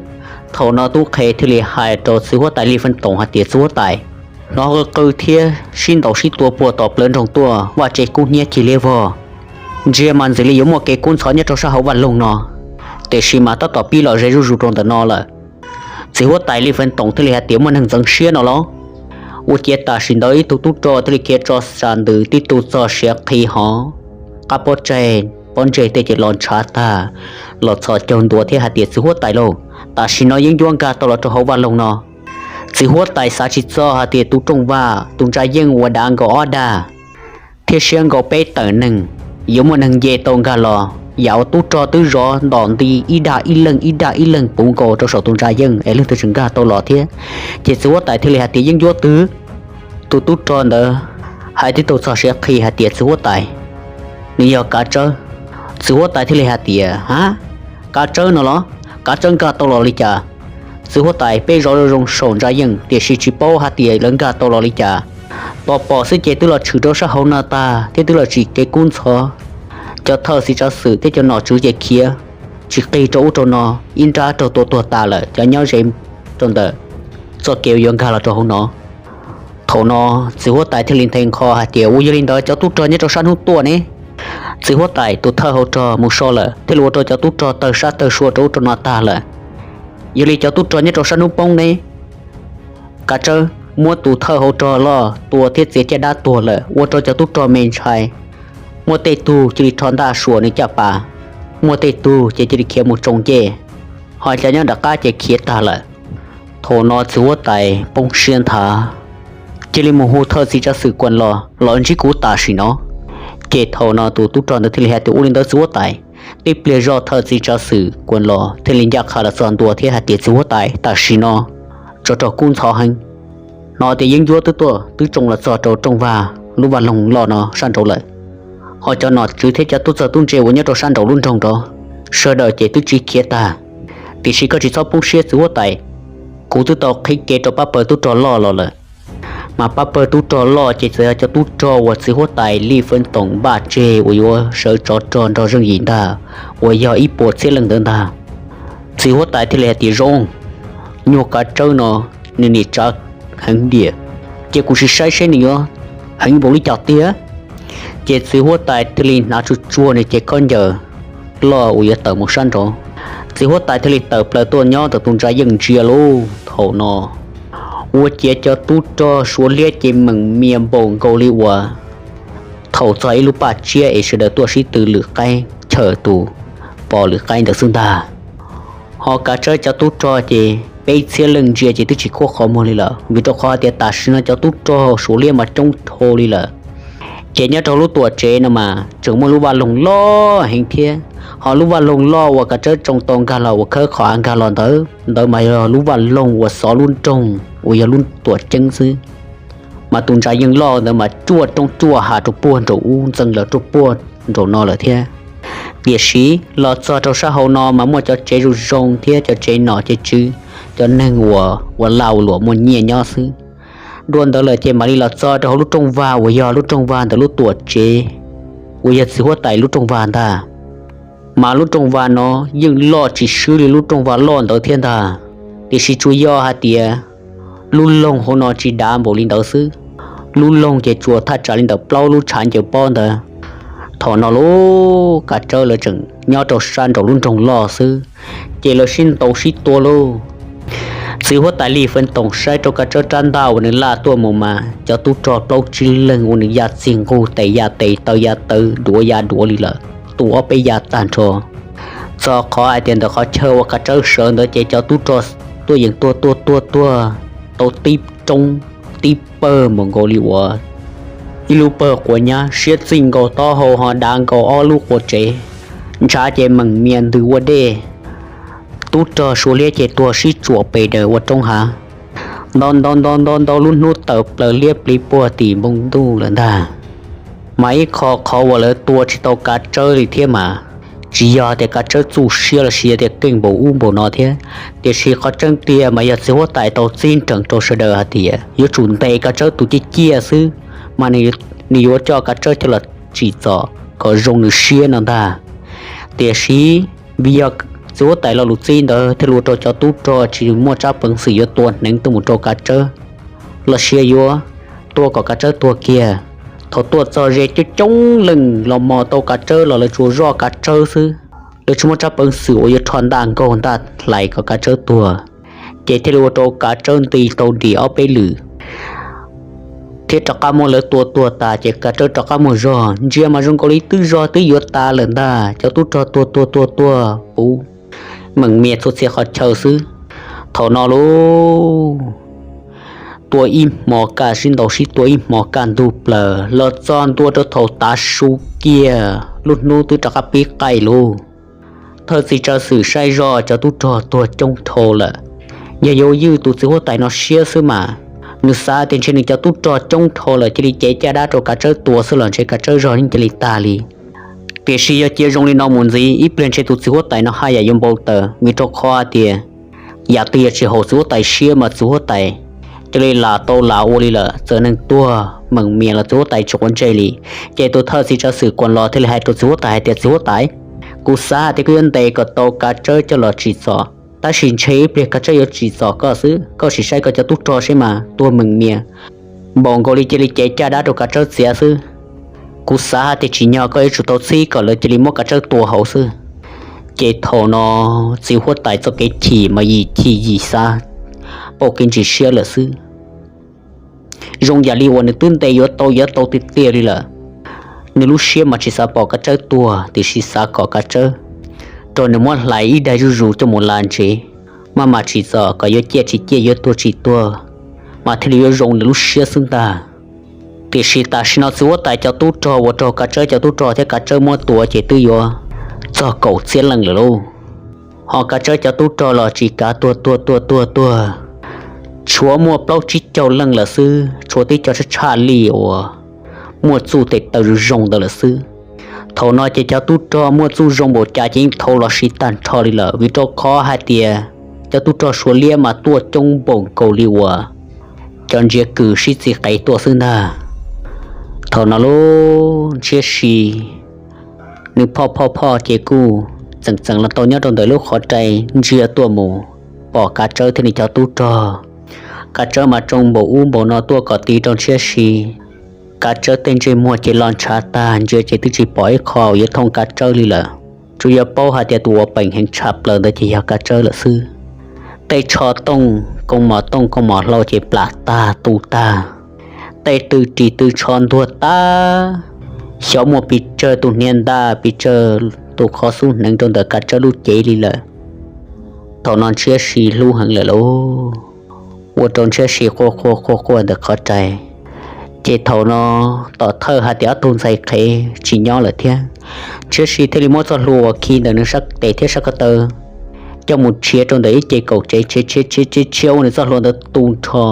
Thaum no tub qhe thiaj li hais rau txiv huab tais Lij Feev Toom hais tias txiv huab tais, hnov qw qw thiab sib ntaus sib tua puag tom plawv nroog tuaj, vaj tse kub hnyiab cig liab vog. Ntsia mas ntxim li yuav muaj kev kub ntxhov nyob rau sab hauv vaj loog no, tiam sis mas tab tom pib los ze zuj zus rau ntawm no lawm. Txiv huab tais Lij Feev Toom thiaj li hais tias muaj neeg ntxeev siab no los. Ua ciav tam sim ntawd ib tug tub rog thiaj li khiav tso sam ntws tib tug txog siav qhi hov qab pob tsaig pob ntseg tej ces los ntshav tag, los txhos caug ntua thiab hais tias txiv huab tais lauj, tam sim no yeeb ncuab nkag tau los rau hauv vaj loog no. Txiv huab tais xav tsis txog hais tias tus rooj vag tus ntsa yeej uas dav nkaus ob dag thiab siab nkaus peb tawm neeg, yuav muaj neeg nce tau nkag los. Yam uas tub rog twb zov ntom nti ib dag ib leeg ib dag ib leeg puv nkaus rau saum tus ntsa yeej es leej twg tseem nkag tau los thiab. Ces txiv huab tais thiaj li hais tias yeeb ncuab twg? Tus tub rog ntawd hais tib tug txog siav qhi hais tias txiv huab tais, nws yog Kav Tsawb. Txiv huab tais thiaj li hais tias ha, Kav Tsawb no los? Kav Tsawb nkag tau los li cas? Txiv huab tais, peb zov zoo zoo saum ntsa yeej tiam sis tsis paub hais tias lawv nkag tau los li cas. Tos pom xwb ces twb los tshwm rau sab hauv no tag thiab twb los tsim kev kub ntxhov. Cov thawj txiv tsav xwm thiab cov nom tswv ces khiav tsis qig rau ub rau no, ib nrab raug tua tuag tas lawm, cov nyob ze rau ntawm txoj kev uas yuav nkag los rau hauv no. Thaum no txiv huab tais thiaj li nthe nqho hais tias ua yog li ntawd cov tub rog nyob rau sab hnub tuaj ne. Txiv huab tais tus thawj hau rog mus so lawm thiaj li ua rau cov tub rog tawg sab tawg sua rau ub rau no tag lawm. Yog li cov tub rog nyob rau sab hnub poob ne. Kav Tsawb muab tus thawj hau rog loj tua thiab txiav caj dab tuag lawm ua rau cov tub rog me ntshai. Muaj tej tug cia li rho ntaj suam nws caj pas, muaj tej tug ces cia li khiav mus tsoo ncej, ho cov nyob nram qab ces khiav tag lawm. Thaum no txiv huab tais poob siab nthav, cia li mus hu thawj txiv tsav xwm kuas los, los ntsib kuv tam sim no. Ces thaum no tus tub rog ntawd thiaj li hais tias ua li ntawd txiv huab tais. Tib pliag zoj thawj txiv tsav xwm kuas los thiaj li ncaj qha los txog ntua thiab hais tias txiv huab tais, tam sim no tsov rog kub ntxhov heev. Hnov tias yeeb ncuab twb tuaj twb tsoo los txog rau rooj vag lub vaj loog loj no sab nraud lawm, ho cov nom tswv thiab cov tub txawj tub ntse uas nyob rau sab nraud lub nroog nrov, sawv daws ces twb tsiv khiav tag. Tiam sis koj tsis txhob poob siab txiv huab tais, kuv twb tau qhib kev rau pab pawg tub rog loj los lawm. Mas pab pawg tub rog loj ces txawm yog cov tub rog uas txiv huab tais Lis Feej Toom npaj tseg uas yuav sawv tsov rog nrog zeej yim ntag, uas yog ib puas txhiab leej ntawd ntag. Txiv huab tais thiaj li hais tias, Zoo, nyuag kav tsawb no nws nim tsav heev tiag, ces kuv sim saib seb nws yuav heev npaum li cas tiag. Ces txiv huab tais thiaj li hnav tsuag tsuag nws cev khaub ncaws loj uas yuav tawm mus sab nraud. Txiv huab tais thiaj li tawm plaws tuaj nyob ntawm tus ntsa yeej ntsia lauj. Thaum no ua ciav cov tub rog Suav liab ces meem mias npaum nkaus li uas thaum txog ib lub paj tsiab es sawv daws tuaj sib tw lwm qaib chaw tus pom lwm qaib ntawd xwb ntag. Ho kav tsawb cov tub rog ces peb txhiab leej ntsia ces twb tsis khuab qhov muag li lawm, vim rau qhov tias tam sim no cov tub rog Suav liab mas coob dhau li lawm. Ces nyob rau lub tuam tsev no mas tseem muaj lub vaj loog loj heev thiab, ho lub vaj loog loj uas kav tsawb tsoo tau nkag los uas khawb qhov av nkag los ntawd ntawd mas yog lub vaj loog uas xov lub nroog uas yog lub tuam ceeb xwb. Mas tus ntsa yeej loj ntawd mas cuaj roob cuaj hav rau puag nraum ub ntxeev lawm rau puag nraum no lawm thiab. Tiam sis los txog rau sab hauv no mas muaj cov tsev zoo zoo thiab cov tsev nom tsev tswv, cov neeg uas ua laj ua luam muaj nyiaj nyob xwb. Dua ntawd lawm ces mam li los txog rau hauv lub rooj vag uas yog lub rooj vag ntawm lub tuam tsev uas yog txiv huab tais lub rooj vag ntag. Mas lub rooj vag no yeej loj tsis swb li lub rooj vag loj ntawd thiab ntag, tiam sis tsuas yog hais tias lub loog hauv no tsis dav npaum li ntawd xwb. Lub loog ces tsuas thaj tsam li ntawm plaub lub tshav ncaws pob ntawd. Thaum no lub kav tsawb lawv tseem nyob rau sab nraum lub nroog loj xwb, ces lawv sib ntaus sib tua lauj. Txiv huab tais Lis Feej Toom saib rau kav tsawb rab ntaj uas nws laj tuaj mus mas cov tub rog plaub tsib leeg uas nws ya txij nqug tes ya tes taw ya taw duav ya duav li lawm, tu ob peb ya tag nrho. Txog qhov hais tias ntawm qhov chaw uas kav tsawb sawv ntawd ces cov tub rog tuaj yeem tuag tuag tuag tuag tau tib roob tib pawg npaum nkaus li uas ib lub pawg quav nyab siab txij nkaus taub hau ho dav nkaus ob lub quav tsev, ntshav ces meem mias ntws ua dej. Tub rog Suav liab ces tuag sib tsuam pes daws ua roob hav, ntau ntau ntau ntau ntau lub hnub tawm plaws liab pliv puag tim npoo ntuj lawm ntag. Mas ib qho qhov uas lawv tua tsis tau kav tsawb li thiab mas tsis yog tias kav tsawb txuj siab los sis yog tias keej npaum ub npaum no thiab, tiam sis qhov tseeb tiag mas yog txiv huab tais tau txib nrees rau sawv daws hais tias yuav tsum ntes kav tsawb tus ciaj ciaj xwb, mas nws yuav coj kav tsawb coj los tsim txom kom zoo nws siab no ntag. Tiam sis vim yog txiv huab tais lo lus txib ntawd thiaj li ua rau cov tub rog tsis muaj tsab peev xwm yuav tua hneev tuaj mus rau kav tsawb los sis yuav tua kom kav tsawb tuag kiag. Thaum tuaj txog ze coob coob leej los mos tau kav tsawb los lawv tsuas zoj kav tsawb xwb, lawv tsis muaj tsab peev xwm uas yuav rho ntaj nkaug ntaj hlais kom kav tsawb tuag, ces thiaj li ua rau kav tsawb nti tau dim ob peb lwm thiab rov qab muab lawv tua tuag tas ces kav tsawb rov qab muaj zog, ntsia mas zoo nkaus li twb zog twb yuav tas lawm ntag. Cov tub rog tuag tuag tuag tuag puv meem mias txhua txhia qhov chaw xwb. Thaum no lauj, tua ib hmo kaj sib ntaus sib tua ib hmo kaj ntug plaws los txog ntua rau thaum tav su kiag lub hnub twb rov qab pib qaij lauj. Thawj txiv tsav xwm saib zoj cov tub rog tuag coob dhau lawm, yog yuav ywj tus txiv huab tais no siab xwb mas nws xav tias ntshe nws cov tub rog coob dhau lawm cia li cev caj dab rau kav tsawb tua xwb los ntshe kav tsawb zog yeej cia li tag li. Tiam sis yog cia zoo li no mus ntxiv ib pliag ntshe tus txiv huab tais no haj yam yuav npau taws, vim rau qhov tias yam twg yog tsis haum txiv huab tais siab mas txiv huab tais cia li lam tau lam ua li lawm. Txawm neeg tuag meem mias los txiv huab tais tsis quav ntsej li. Ces tus thawj txiv tsav xwm kuas los thiaj li hais rau txiv huab tais hais tias, Txiv huab tais, kuv xav hais tias koj yuav ntes kom tau kav tsawb coj los tsim txom, tab sis ntshe ib pliag kav tsawb yuav tsim txom koj xwb. Koj sim saib koj cov tub rog seb mas tuag meem mias npaum nkaus li cia li cev caj dab rau kav tsawb txiav xwb. Kuv xav hais tias tsim nyog koj yuav tsum tau txhib kom lawv cia li muab kav tsawb tua hauv xwb. Ces thaum no txiv huab tais txoj kev chim mas yim chim yim xav pauj kev ntsis siab lawm xwb. Zoo yam li uas nws twb ntes yuav tau yuav tau tiag tiag li lawm. Nws lub siab mas tsis xav pom kav tsawb tuag tiam sis xav kom kav tsawb rau nws muab hlais ib daig zuj zus coj mus la ntsev, maj mam tsim txom kom yuav ciaj tsis ciaj yuav tuag tsis tuag, mas thiaj li yuav zoo nws lub siab xwb ntag. Tiam sis tam sim no txiv huab tais cov tub rog uas raug kav tsawb cov tub rog thiab kav tsawb muab tua ces twb yuav txog kaum txhiab leej lawm lauj. Ho kav tsawb cov tub rog los tsis kav tuag tuag tuag tuag tuag, tshuav muaj plaub tsib caug leej lawm xwb, tshuav tib co tshaj tshaj li uas muaj txuj tes taw zoo zoo ntawd lawm xwb. Thaum no ces cov tub rog muaj txuj zoo npaum cas ces yeej thau los siv tag nrho li lawm, vim rau qhov hais tias cov tub rog Suav liab mas tuaj coob npaum nkaus li uas cov ntsiav kws sib txiv qev tuaj xwb ntag. Thaum no lub ntshiab si nws phoj phoj phoj ces kuj txeem txeem los tau nyob rau ntawm lub qhov rai ntsia tuaj mus, pom Kav Tsawb thiab nws cov tub rog. Kav Tsawb mas tsoo npaum ub npaum no tuaj kom tiv rau ntshiab si. Kav Tsawb tej ntsej muag ces los ntshav tag, ntsia ces twb tsis pom ib qho yuav thooj Kav Tsawb li lawm. Tsuas yog paub hais tias tus uas peem heev tshaj plaws ntawd ces yog Kav Tsawb lawm xwb. Tej tsho tooj, koo mom tooj koo mom hlau ces plam tag tu tag. Tej tw ris tw tsho ntuag tag. Xyov muaj pes tsawg tus hniav ntaj, pes tsawg tus qhov xub hneev rau ntawm Kav Tsawb lub cev li lawm. Thaum no ntshiab si hlub heev lawm lauj, ua rau ntshiab si quaj quaj quaj quaj ntawm qhov rai. Ces thaum no tom thawj hais tias ob tug ntxhais qhev tsis nyob lawm thiab, ntshiab si thiaj li muab txoj hlua uas khi ntawm nws sab tes thiab sab ko taw coj mus tshiav rau ntawm ib ce kaum tsev, tshiav tshiav tshiav tshiav ua nws txoj hlua ntawd tu nrho.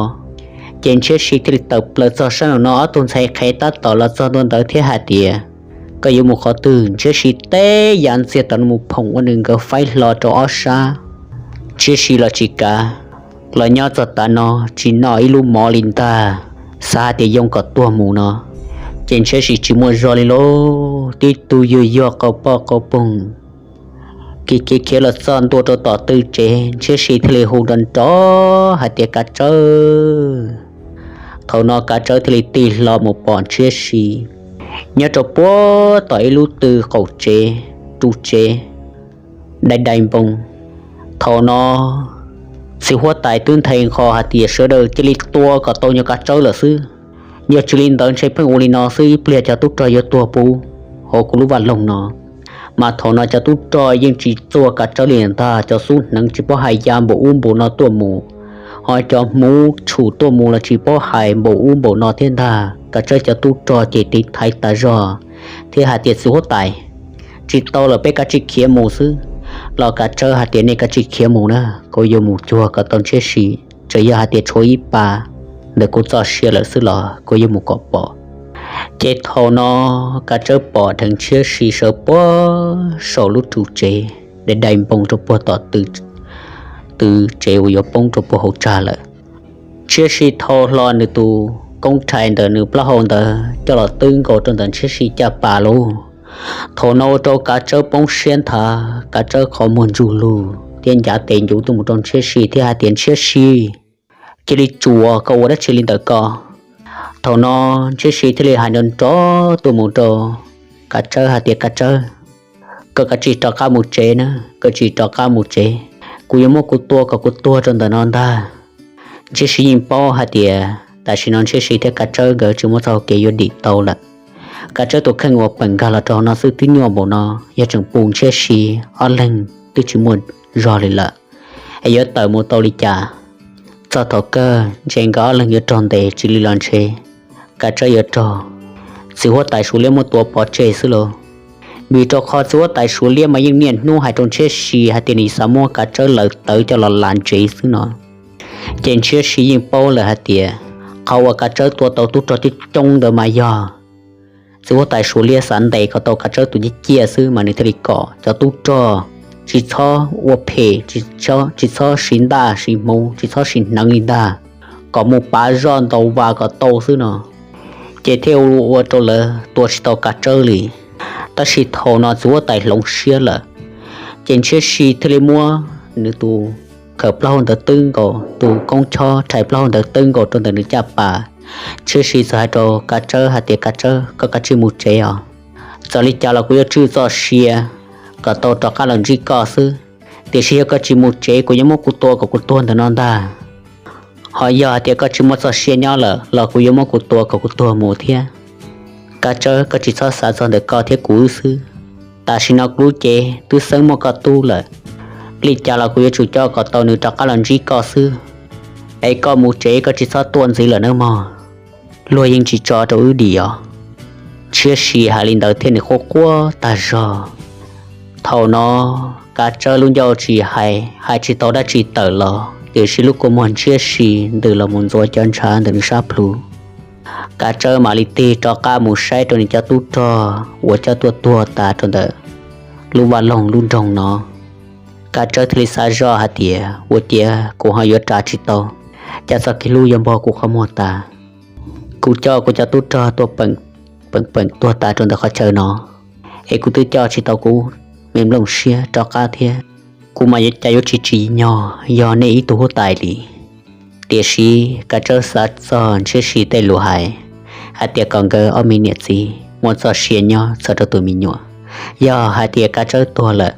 Ces ntshiab si thiaj li tawm plaws txog sab nraum no, ob tug ntxhais qhev tab tom los txog ntua ntawd thiab hais tias, koj yuav mus qhov twg? Ntshiab si teb yav ntxiag tom no mus phoom ua nws nkawd faib hlo rau ob sab. Ntshiab si los tsis kav, los nyob txog tav no tsis noj ib lub mov li ntag, xav hais tias yoo kom tuag mus no. Ces ntshiab si tsis muaj zog li lauj, tib tug yuag yuag qau poj qau poog. Khiav khiav khiav los txog ntua rau tom tw tsev, ntshiab si thiaj li hu nrov nrov hais tias, Kav Tsawb! Thaum no Kav Tsawb thiaj li tig hlo mus pom ntshiab si nyob rau puag tom ib lub tw qaum tsev, ru tsev, dai dai npoo. Thaum no txiv huab tais twb nthe nqho hais tias, sawv daws cia li tua kom tau nyuag Kav Tsawb lawm xwb. Yog tsis li ntawd ntshe pheej ua li no xwb ib pliag cov tub rog yuav tuag puv hauv kuv lub vaj loog no. Mas thaum no cov tub rog yeej tsis txuag Kav Tsawb li ntag, cov xub hneev tsis paub hais ya npaum ub npaum no tuaj mus, ho cov hmuv tshum tuaj mus los tsis paub hais npaum ub npaum no thiab ntag. Kav Tsawb cov tub rog ces tiv thaiv tas zog thiab hais tias, txiv huab tais, tsis tau lawm, peb kav tsij khiav mus xwb. Los Kav Tsawb hais tias, nej kav tsij khiav mus na, kuv yuav mus cuag kom tau ntshiab si, txawm yog hais tias tshuav ib pas ntawm kuv txoj sia lawm xwb los kuv yuav mus kom pom. Ces thaum no Kav Tsawb pom dheev ntshiab si sawv puag saum lub ru tsev, dai dai npoo rau puag tom tw tsev uas yuav poob rau puag hauv tsag lawm. Ntshiab si thau hlo nws tus koob rhais ntawm nws plaub hau ntawd coj los twb nkaus rau ntawm ntshiab si caj pas lauj. Thaum no ua rau Kav Tsawb poob siab nthav, Kav Tsawb qhov muag ntsug lug thiab ncav tes ncuv tuaj mus rau ntshiab si thiab hais tias, ntshiab si, cia li tsuas, koj ua dab tsi li ntawm ko? Thaum no ntshiab si thiaj li hais nrov nrov tuaj mus rau Kav Tsawb hais tias, Kav Tsawb, koj kav tsij rov qab mus tsev na, koj tsis rov qab mus tsev, kuv yuav muab kuv tua kom kuv tuag rau ntawm no ntag. Ntshiab si yeej paub hais tias tam sim no ntshiab si thiab Kav Tsawb nkawd tsis muaj txoj hau kev yuav dim tau lawm. Kav Tsawb tus kheej uas peem nkag los rau hauv no xwb twb nyuaj npaum no, yog tseem pus ntshiab si ob leeg twb tsis muaj zog li lawm, es yuav tawm mus tau li cas? Txog thaum kawg ntshe nkawd ob leeg yuav raug ntes tsis li los ntshe Kav Tsawb yuav raug txiv huab tais Suav Liab muab tua pov tseg xwb lauj. Vim rau qhov txiv huab tais Suav Liab mas yeej niaj hnub hais rau ntshiab si hais tias nws xav muab Kav Tsawb lawv tawv coj los las ntsev xwb no. Ces ntshiab si yeej paub lawm hais tias qhov uas Kav Tsawb tua tau tub rog coob coob ntawd mas yog txiv huab tais Suav Liab xav ntes kom tau Kav Tsawb tus ciaj ciaj xwb mas nws thiaj li kom cov tub rog tsis txhob ua phem, tsis txhob siv ntaj siv hmuv, tsis txhob siv hneev li ntag, kom mus pav zoj ntaus vas kom tau xwb no. Ces thiaj ua rau lawv tua tsis tau Kav Tsawb li. Tab sis thaum no txiv huab tais hloov siab lawm, ces ntshiab si thiaj li muab nws tus khaws plaub hau ntawd twb nkaus, tus koob chob rhais plaub hau ntawd twb nkaus rau ntawm nws caj pas. Ntshiab si txawm hais rau Kav Tsawb hais tias, Kav Tsawb, koj kav tsij mus tsev os. Txawm li cas los kuv yuav tswj txoj sia kom tau rov qab los ntsib koj xwb. Tiam sis yog koj tsis mus tsev, kuv yuav muab kuv tua kom kuv tuag ntawm no ntag. Ho yog hais tias koj tsis muaj txoj sia nyob lawm los kuv yuav muab kuv tua kom kuv tuag mus thiab. Kav Tsawb, koj tsis txhob xav txog ntawm koj thiab kuv wb xwb. Tam sim no kuv lub cev twb xeeb muaj koj tub lawm, li cas los kuv yuav tsum coj kom tau nws rov qab los ntsib koj xwb. Es koj mus tsev, koj tsis txhob tuaj ntxiv lawm nawb mog. Luag yeej tsis tso rau wb dim os. Ntshiab si hais li ntawd thiab nws quaj quaj tag zog. Thaum no Kav Tsawb lub ncauj tsis hais, hais tsis tau dab tsi tawm los, tiam sis lub kua muag ntshiab si ntws los mus ntxuav cov ntshav ntawm nws sab plhu. Kav Tsawb mam li tig rov qab mus saib rau nws cov tub rog uas coj tuaj tuag tas rau ntawm lub vaj loog lub nroog no. Kav Tsawb thiaj li xav zoj hais tias, ua ciav kuv ho yuav ras tsis tau. Cas txoj kev hlub yuav npog kuv qhov muag tas. Kuv coj kuv cov tub rog tuaj peem peem tuag tas rau ntawm qhov chaw no, es kuv twb coj tsis tau kuv me nplooj siab rov qab thiab. Kuv mas cas yuav tsis tsim nyog yog nej ib tug huab tais li. Tiam sis Kav Tsawb xav txog Ntshiab Si tej lus hais, hais tias kom nkawd ob me niam txiv muaj txoj sia nyob txog rau tus me nyuam. Yog hais tias Kav Tsawb tuag lawm,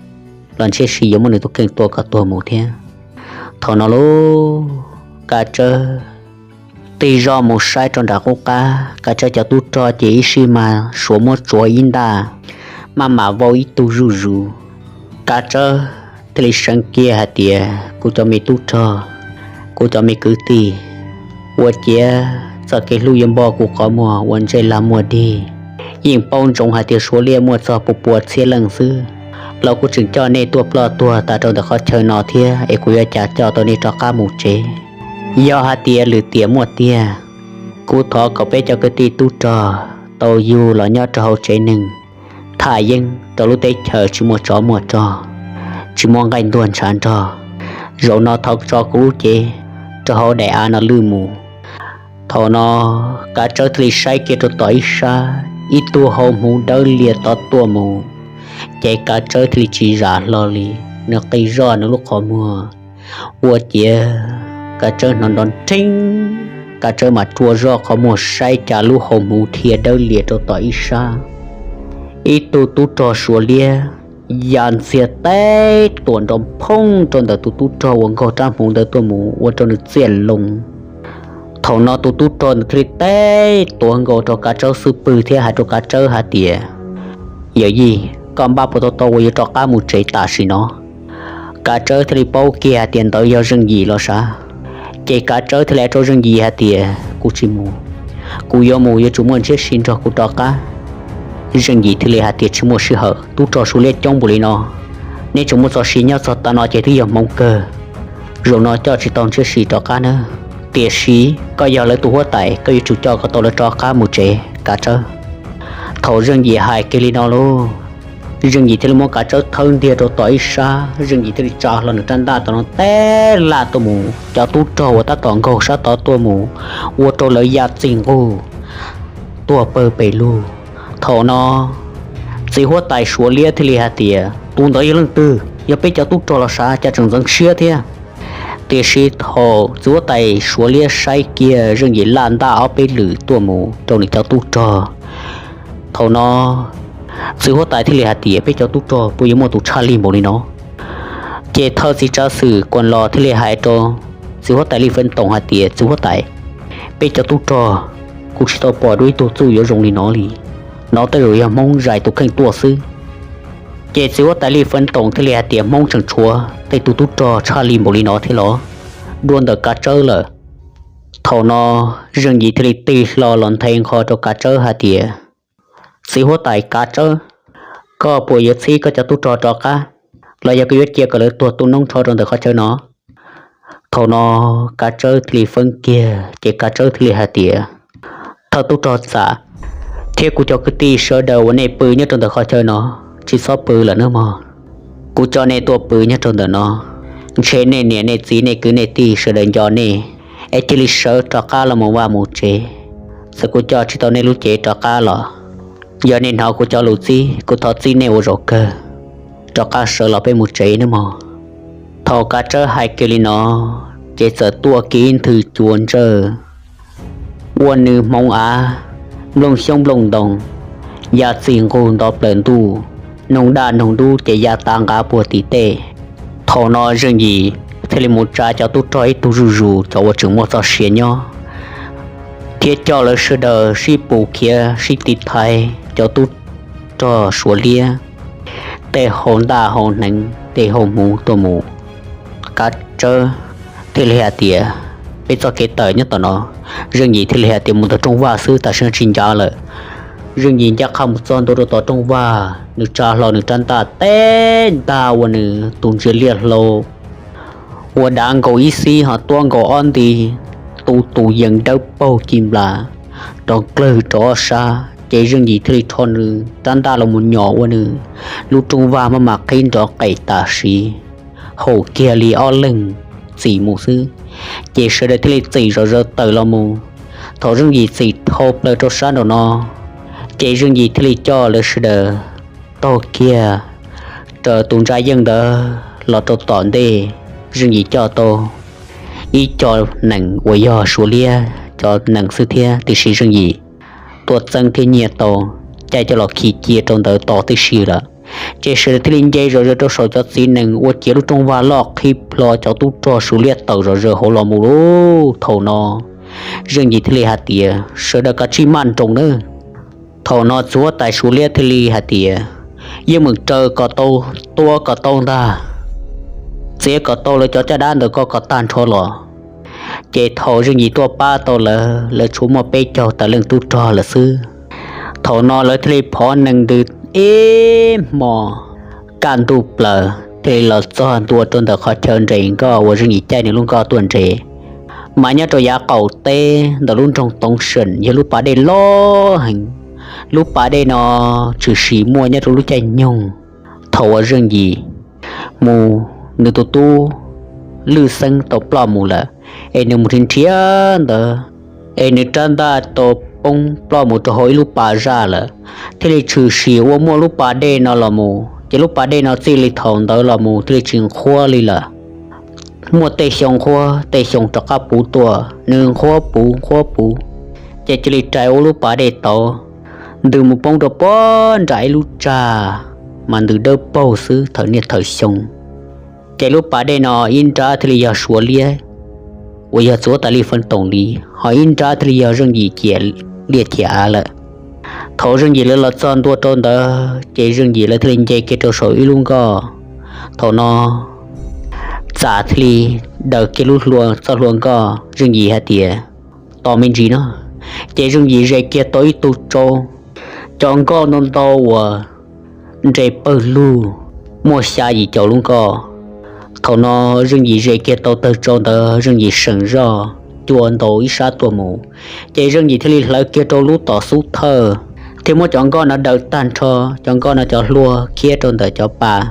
los Ntshiab Si yuav muab nws tus kheej tua kom tuag mus thiab. Thaum no lub Kav Tsawb tig zoj mus saib rau nram qub qab, Kav Tsawb cov tub rog ces ib sij mas Suav muab tsuav ib ntaj, maj mam vau ib tug zuj zus. Kav Tsawb thiaj li seev kiag hais tias, kuv cov me tub rog, kuv cov me kwv tij, ua ciav txoj kev hlub yuav npog kuv qhov muag ua ntsej lag muag dig. Yeej paub ntsoov hais tias Suav liaj muaj txog pua pua txhiab leej xwb, los kuv tseem coj nej tuaj ploj tuag tas rau ntawm qhov chaw no thiab, es kuv yuav cas coj tau nej rov qab mus tsev. Yog hais tias lwm tiam muaj tiag, kuv thov kom peb cov kwv tij tub rog tau yug los nyob rau hauv tsev neeg, tham yeeb rau lub teb chaws tsis muaj tsov muaj rog, tsis muaj nqaij ntuag ntshav nrog. Zaum no thov tso kuv lub cev rau hauv daim av no lwj mus. Thaum no Kav Tsawb thiaj li saib kiag rau tom ib sab, ib tug hau hmuv dawb lias tod tuaj mus. Ces Kav Tsawb thiaj li tsis zam hlo li, nws qi zoj nws lub qhov muag, ua ciav Kav Tsawb hnov nrov nrheeb, Kav Tsawb mam rua zoj qhov muag saib cas lub hau hmuv dhia dawb lias rau tom ib sab. Ib tug tub rog Suav liab ya ntxiag teb tuam nrov phooj rau ntawm tus tub rog uas nkaug rab hmuv ntawd tuaj mus ua rau nws txiaj loo. Thaum no tus tub rog nws thiaj li teb tuav nkaus rau Kav Tsawb xub pwg thiab hais rau Kav Tsawb hais tias, yawm yij, koj npaj puas tau tau uas yuav rov qab mus tsev tam sim no? Kav Tsawb thiaj li paub kiag hais tias ntawd yog Zeej Yim los sav. Ces Kav Tsawb thiaj li hais rau Zeej Yim hais tias, kuv tsis mus, kuv yuav mus yuav tsum muaj Ntshiab Si nrog kuv rov qab. Zeej Yim thiaj li hais tias, tsis muaj sij hawm, tub rog Suav liab coob npaum li no, neb tseem muaj txoj sia nyob txog tav no ces twb yog hmoov kawg. Zaum no coj tsis tau Ntshiab Si rov qab nawb, tiam sis koj yog lawv tus huab tais, koj yuav tsum coj kom tau lawv rov qab mus tsev, Kav Tsawb. Thaum Zeej Yim hais kiag li no lauj, Zeej Yim thiaj li muab Kav Tsawb thawb ntiag rau tom ib sab, Zeej Yim thiaj li tsa hlo nws rab ntaj tom no teb laj tuaj mus. Cov tub rog uas tab tom nkaug sab tod tuaj mus ua rau lawv ya txij nqug tuag pawg pes lug. Thaum no txiv huab tais Suav liab thiaj li hais tias, tus ntawd yog leej twg? Yog peb cov tub rog los sav, cas tseem ntxeev siab thiab. Tiam sis thaum txiv huab tais Suav liab saib kiag Zeej Yim laj ntaj ob peb lwm tuaj mus rau nws cov tub rog, thaum no txiv huab tais thiaj li hais tias, peb cov tub rog puas yuav muaj tus tshaj lij npaum li no? Ces thawj txiv tsav xwm Kuam Los thiaj li hais rau txiv huab tais Li Feev Toom hais tias, txiv huab tais, peb cov tub rog kuv tsis tau pom dua ib tug txuj yuav zoo li no li. No tej zaum yog Hmoob zais tus kheej tuaj xwb. Ces txiv huab tais Li Feev Toom thiaj li hais tias, Hmoob tseem tshuav tej tug tub rog tshaj li npaum li no thiab los? Dua ntawm Kav Tsawb lawm. Thaum no Zeej Yim thiaj li tig hlo los nthe nqho rau Kav Tsawb hais tias, txiv huab tais Kav Tsawb, koj puas yuav txhib koj cov tub rog rov qab, los yog koj yuav cia kom lawv tuag tu noob nrho rau ntawm qhov chaw no? Thaum no Kav Tsawb thiaj li feeb kiag, ces Kav Tsawb thiaj li hais tias, thawj tub rog Txam, thiab kuv cov kwv tij sawv daws uas nej pw nyob rau ntawm qhov chaw no, tsis txhob pw lawm nawb mog. Kuv coj nej tuaj pw nyob rau ntawm no, ntshe nej niam nej txiv nej kwv nej tij sawv daws nco nej, es cia li sawv rov qab los mus vaj mus tsev. Txawm kuv coj tsis tau nej lub cev rov qab los, yog nej hnov kuv cov lus txib, kuv thov txib nej ua zaum kawg, rov qab sawv los peb mus tsev nawb mog. Thaum Kav Tsawb hais kiag li no, ces txawm tuaj kiag ib nthwv cua ntsawj ua nws hmoov av, nplooj xyoob nplooj ntoo ya txij nqug nto plaws ntuj, noog daj noog dub ces ya tav nqav puag tim tej. Thaum no Zeej Yim thiaj li mus tsa cov tub rog ib tug zuj zus, cov uas tseem muaj txoj sia nyob, thiab coj lawv sawv daws sib pus khiav sib tiv thaiv cov tub rog Suav liab tej hau ntaj hau hneev tej hau hmuv tuaj mus. Kav Tsawb thiaj li hais tias, peb txoj kev tawm nyob tom no. Zeej Yim thiaj li hais tias, mus ntawm rooj vag xwb, tam sim no tsis ncav lawm. Zeej Yim ncaj qha mus txog ntua rau tom rooj vag, nws tsa hlo nws rab ntaj teb ntaj ua nws tus ntsia liaj hlau uas dav nkaus ib xib ho tuab nkaus ob nti, tu tus yees dawb paug ci nplas rov dlawg rau ob sab. Ces Zeej Yim thiaj li rho nws rab ntaj los mus nyom ua nws lub rooj vag maj mam qhib nrov qes tam sim, haum kiag li ob leeg txim mus xwb. Ces sawv daws thiaj li txim zom zaws tawm los mus. Thaum Zeej Yim txim dhau plaws rau sab nraum no, ces Zeej Yim thiaj li coj lawv sawv daws taug kiag raws tus ntsa yeej ntawd los rau tom ntej. Zeej Yim coj tau ib co nees uas yog Suav liab cov nees xwb thiab, tiam sis Zeej Yim tuaj txeeb thiab nyiag tau caij coj los khi cia rau ntawd tos tib si lawm. Ces sawv daws thiaj li nce zom zaws rau saum cov txiv nees ua ciav lub rooj vag loj qhib plho cov tub rog Suav liab tawm zom zaws hauv los mus lauj. Thaum no Zeej Yim thiaj li hais tias, sawv daws kav tsij maj nroos nawb. Thaum no txiv huab tais Suav liab thiaj li hais tias, yeej meem raws kom tau, tua kom tau ntag, txiav kom tau lawv cov caj dab ntawd kom tag nrho los. Ces thaum Zeej Yim tuaj pab tau lawv, lawv tshuav muaj peb caug tawm leej tub rog lawm xwb. Thaum no lawv thiaj li phov nees ntws ib hmo kaj ntug plaws thiaj li los txog ntua rau ntawm qhov chaw nres nkoj uas Zeej Yim caij nws lub nkoj tuaj nres. Mas nyob rau yav qaum teb ntawm lub nroog Toov Seem yog lub pas dej loj heev. Lub pas dej no tshwm sim muaj nyob rau lub caij nyoog thaum uas Zeej Yim mus, nws tus tub Lwj Xeeb tau ploj mus lawm, es nws mus nrhiav nrhiav ntawd, es nws rab ntaj tau poob ploj mus rau hauv ib lub pas zaj lawm, thiaj li tshwm sim ua muaj lub pas dej no los mus. Ces lub pas dej no txij li thaum ntawd los mus thiaj li tsis nqhuab li lawm. Muaj tej xyoo nqhuab tej xyoo rov qab puv tuaj, nws nqhuab puv nqhuab puv, ces cia li rais ua lub pas dej tauv ntws mus poob rau puag nram ib lub tsag, mas ntws dawb paug xwb thaum niaj thaum xyoo. Ces lub pas dej no ib nrab thiaj li yog Suav liab uas yog txiv huab tais Lij Feeb Toom li, ho ib nrab thiaj li yog Zeej Yim ciam liaj ciam av lawm. Thaum Zeej Yim lawv los txog ntua rau ntawd ces Zeej Yim lawv thiaj li nce kiag rau saum ib lub nkoj. Thaum no Txam thiaj li daws kiag lub hlua, txoj hlua nkoj, Zeej Yim hais tias, tos me ntsis no. Ces Zeej Yim ze kiag tau ib tug tsau, cov nkoj ntau ntau uas nres pawg lug muaj xya yim caum lub nkoj. Thaum no Zeej Yim ze kiag tau tawg tsau ntawd, Zeej Yim seem zoj cua ntaus ib sab tuaj mus, ces Zeej Yim thiaj li hlawv kiag rau lub tom xub thawj, thiab muab cov nkoj no daws tag nrho. Cov nkoj no cov hlua khiab rau ntawm cov pas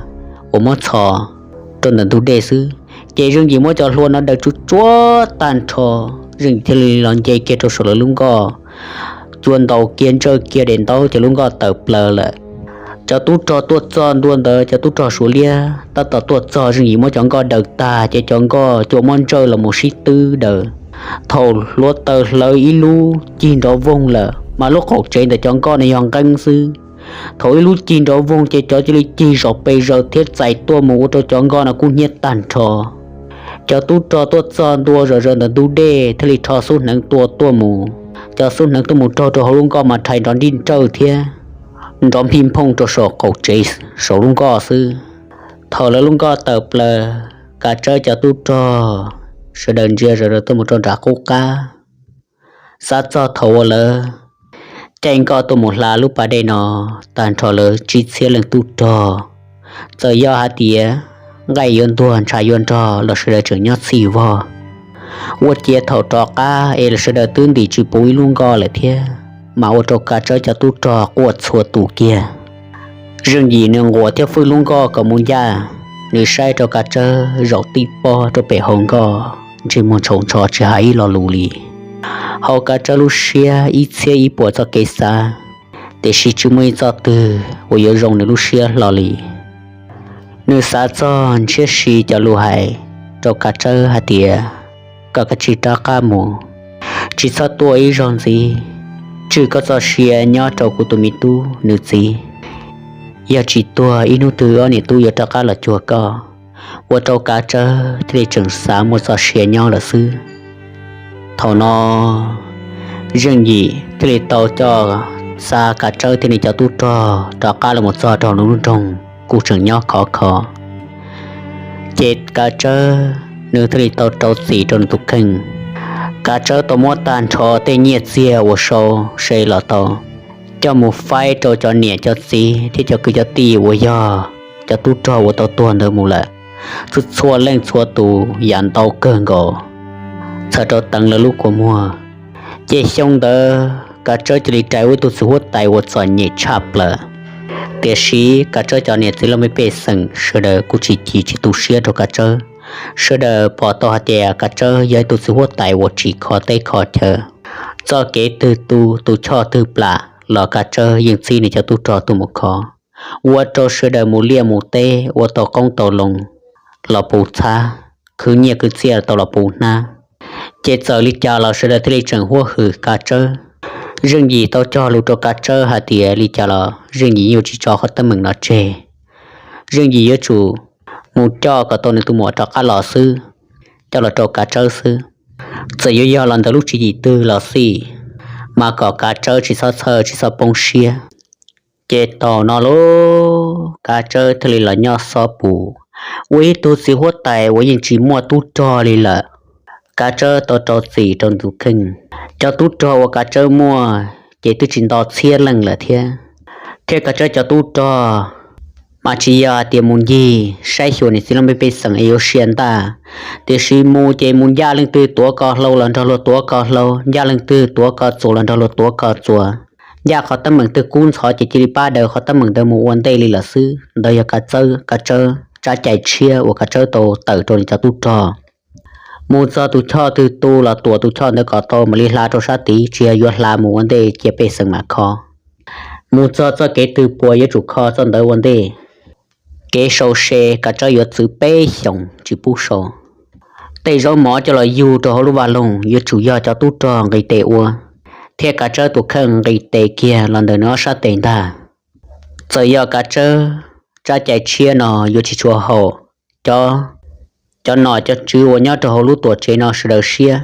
uas muab txhos rau ntawm ntug dej xwb, ces Zeej Yim muab cov hlua no daws tsuj tsuab tag nrho. Zeej Yim thiaj li los nce kiag rau saum lawv lub nkoj, cua ntaus kiag ntsawj kiag daim ntaub, cov lub nkoj tawm plaws lawm. Cov tub rog tuaj txog ntua ntawd, cov tub rog Suav liab tab tom tuaj txog, Zeej Yim muab cov nkoj daws tag, ces cov nkoj cua muab ntsawj los mus sib twb daws. Thaum hluav taws hlawv ib lub cig nrov voog lawm, mas lub qaum tsev ntawm cov nkoj no yog nqeeb xwb. Thaum ib lub cig nrov voog ces cov cia li cig zom pes zaws thiab txais tuaj mus ua rau cov nkoj no kub hnyiab tag nrho. Cov tub rog tuaj txog ntua zom zaws ntawm ntug dej thiaj li rho xub hneev tua tuaj mus. Cov xub hneev tuaj mus raug rau hauv lub nkoj mas rhais nrov nrij nrawj thiab nrov nphij nphooj rau saum qaum tsev saum lub nkoj xwb. Thaum lawv lub nkoj tawm plaws, Kav Tsawb cov tub rog sawv daws ntsia zom zaws tuaj mus rau nram qub qab. Xav txog thaum uas lawv caij nkoj tuaj mus hla lub pas dej no, tag nrho lawv tsib txhiab leej tub rog, txawm yog hais tias nqaij yuav ntuag ntshav yuav nrog los sawv daws tseem nyob txhij vog. Ua ciav thaum rov qab es los sawv daws twb ntim tsis puv ib lub nkoj lawm thiab, mas ua rau Kav Tsawb cov tub rog quaj txhua tus kiag. Zeej Yim nws nquas thiab fwj lub nkoj kom mus ncaj, nws saib rau Kav Tsawb zaum tib pob rau pem hauv nkoj, ntsej muag ntshaus ntsho tsis hais ib lo lus li. Hauv Kav Tsawb lub siab ib txhiab ib puas txoj kev xav, tiam sis tsis muaj ib txoj twg uas yuav zoo nws lub siab hlo li. Nws xav txog ntshiab si cov lus hais rau Kav Tsawb hais tias, koj kav tsij rov qab mus, tsis txhob tuaj ib zaug ntxiv, tswj koj txoj sia nyob rau kuv tus me tub nws txiv. Yog tsis tuag ib hnub twg ob niam tub yuav rov qab los cuag koj. Ua rau Kav Tsawb thiaj li tseem xav muaj txoj sia nyob lawm xwb. Thaum no Zeej Yim thiaj li tau coj xa Kav Tsawb thiab nws cov tub rog rov qab los mus txog rau lub nroog kuj tseem nyob khov kho. Ces Kav Tsawb nws thiaj li tau rau txim rau nws tus kheej. Kav Tsawb tau muab tag nrho tej nyiaj txiag uas sau se los tau coj mus faib rau cov niam cov txiv thiab cov kwv cov tij uas yog cov tub rog uas tau tuag ntawd mus lawm, txhua txhua leej txhua tus yam ntau kawg nkaus, txhawm rau teev lawv lub kua muag. Ces xyoo ntawd Kav Tsawb cia li rais ua ib tug txiv huab tais uas txom nyem tshaj plaws. Tiam sis Kav Tsawb cov niam txiv laj mej pej xeem sawv daws kuj tsis chim tsis tu siab rau Kav Tsawb, Sawv daws pom tau hais tias Kav Tsawb yog ib tug txiv huab tais uas tsis kho teb kho chaw. Txoj kev twg tu, tus choj twg plam los Kav Tsawb yeej txib nws cov tub rog tuaj mus kho, ua rau sawv daws mus liaj mus teb ua tau qoob tau loo los puv txhab, khwv nyiaj khwv txiaj tau los puv hnab. Ces txawm li cas los sawv daws thiaj li tseem huab hwm Kav Tsawb. Zeej Yim tau cog lus rau Kav Tsawb hais tias li cas los Zeej Yim yuav tsis tso qhov teeb meem no tseg. Zeej Yim yuav tsum mus coj kom tau nws tus muam rov qab los xwb, coj los rau Kav Tsawb xwb. Txawm yuav yog los ntawm lub tswv yim twg los xij, mas kom Kav Tsawb tsis txhob txhawj tsis txhob poob siab. Ces thaum no lauj, Kav Tsawb thiaj li los nyob xob pus, ua ib tug txiv huab tais uas yeej tsis muaj tub rog li lawm. Kav Tsawb tau rau txim rau nws tus kheej. Cov tub rog uas Kav Tsawb muaj ces twb tsis nto txhiab leej lawm thiab. Thiab Kav Tsawb cov tub rog mas tsis yog hais tias mus ncig saib xyuas niam txiv leej pej xeem es yuav sia ntaj, tiam sis mus ces mus ncaj leej twg tuav ko hlau los nrog luag tuav ko hlau, ncaj leej twg tuav ko txuas los nrog luag tuav ko txuas, ncaj qhov teeb meem twg kub ntxhov ces cia li pab daws qhov teeb meem ntawd mus ua ntej li lawm xwb. Ntawd yog Kav Tsawb, Kav Tsawb tsab cai tshiab uas Kav Tsawb tau tawm rau nws cov tub rog. Mus txog tus choj twg tu los tuam tus choj ntawd kom tau mam li hla rau sab tid, tsis yog yuav hla mus ua ntej cia pej xeem mam kho. Mus txog txoj kev twg puas yuav tsum kho txoj ntawd ua ntej. Kev sau se Kav Tsawb yuav txwv peb xyoos tsis pub sau. Tej zaub mov coj los yug rau hauv lub vaj loog yuav tsum yog cov tub rog nqis tes ua, thiab Kav Tsawb tus kheej nqis tes kiag los ntawm nws ob sab tes ntag. Txawm yog Kav Tsawb tsab cai tshiab no yuav tsis tshua haum cov, cov nom cov tswv uas nyob rau hauv lub tuam tsev no sawv daws siab,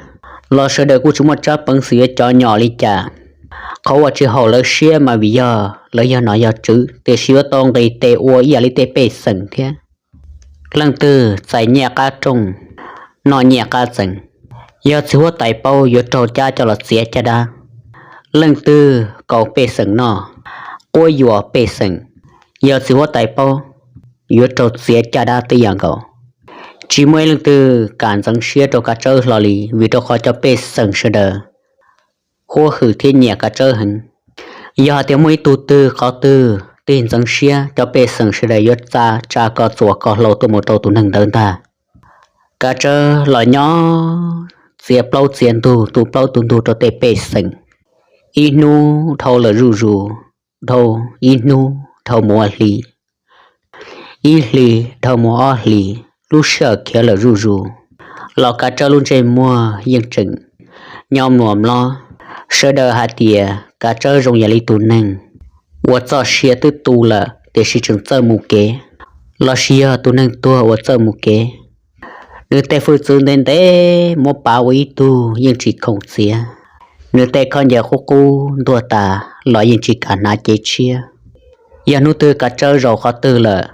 los sawv daws kuj tsis muaj tsab peev xwm yuav cov nyom li cas. Qhov uas tsis haum lawv siab mas vim yog lawv yog nom yog tswv, tiam sis yuav tau nqis tes ua ib yam li tej pej xeem thiab. Leej twg txais nyiaj qab rooj, noj nyiaj qab txees. Yog txiv huab tais paub yuav raug cab coj los txiav caj dab. Leej twg kaus pej xeem noj, quab yuam pej xeem, yog txiv huab tais paub yuav raug txiav caj dab tib yam nkaus. Tsis muaj ib leej twg kam ntxeev siab rau Kav Tsawb hlo li, vim rau qhov cov pej xeem sawv daws huab hwm thiab nyiam Kav Tsawb heev. Yog hais tias muaj ib tug twg qhov twg tig ntxeev siab, cov pej xeem sawv daws yuav tsa tsa ko txuas ko hlau tuaj mus rau tus neeg ntawd ntag. Kav Tsawb los nyob txiav plaub txiav ntug, tu plaub tu ntug rau tej pej xeem. Ib hnub dhau lawm zuj zus, dhau ib hnub dhau mus ob hlis, ib hlis dhau mus ob hlis, lub sij hawm khiav lawm zuj zus, los Kav Tsawb lub ntsej muag yeej tseem nyob mluas mlob. Sawv daws hais tias Kav Tsawb zoo yam li tus neeg uas txoj sia twb tu lawm tiam sis tseem txawj mus kev, los sis yog tus neeg tuag uas txawj mus kev. Nws tej hwj txwv ntev ntev muab pav ua ib tug yeej tsis khoom txiav. Nws tej khaub ncaws qub qub ntuag tas los yeej tsis kam hnav cev tshiab. Yog hnub twg Kav Tsawb zaum qhov twg lawm,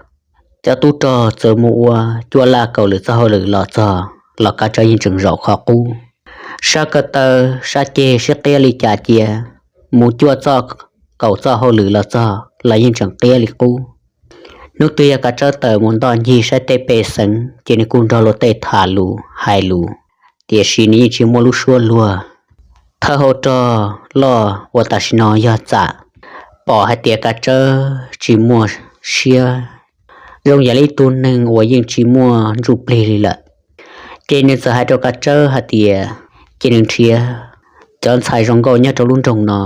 cov tub rog txawm mus ua cuaj laj kaum lwm txoj hauj lwm los txog los Kav Tsawb yeej tseem zaum qhov qub. Sab ko taw sab ceg sib qiab li cas cia, mus cuaj txoj kaum txoj hauj lwm los txog los yeej tseem qiab li qub. Hnub twg yog Kav Tsawb tawm mus ntoj ncig saib tej pej xeem ces nws kuj nrog luag tej tham lus hais lus, tiam sis nws yeej tsis muaj lub suab luag. Thawj hauv rog loj uas tam sim no yog Txam pom hais tias Kav Tsawb tsis muaj siab, zoo yam li ib tug neeg uas yeej tsis muaj ntsuj plig li lawm, ces nws txawm hais rau Kav Tsawb hais tias cia nws nrhiav cov ntxhais zoo nkauj nyob rau lub nroog no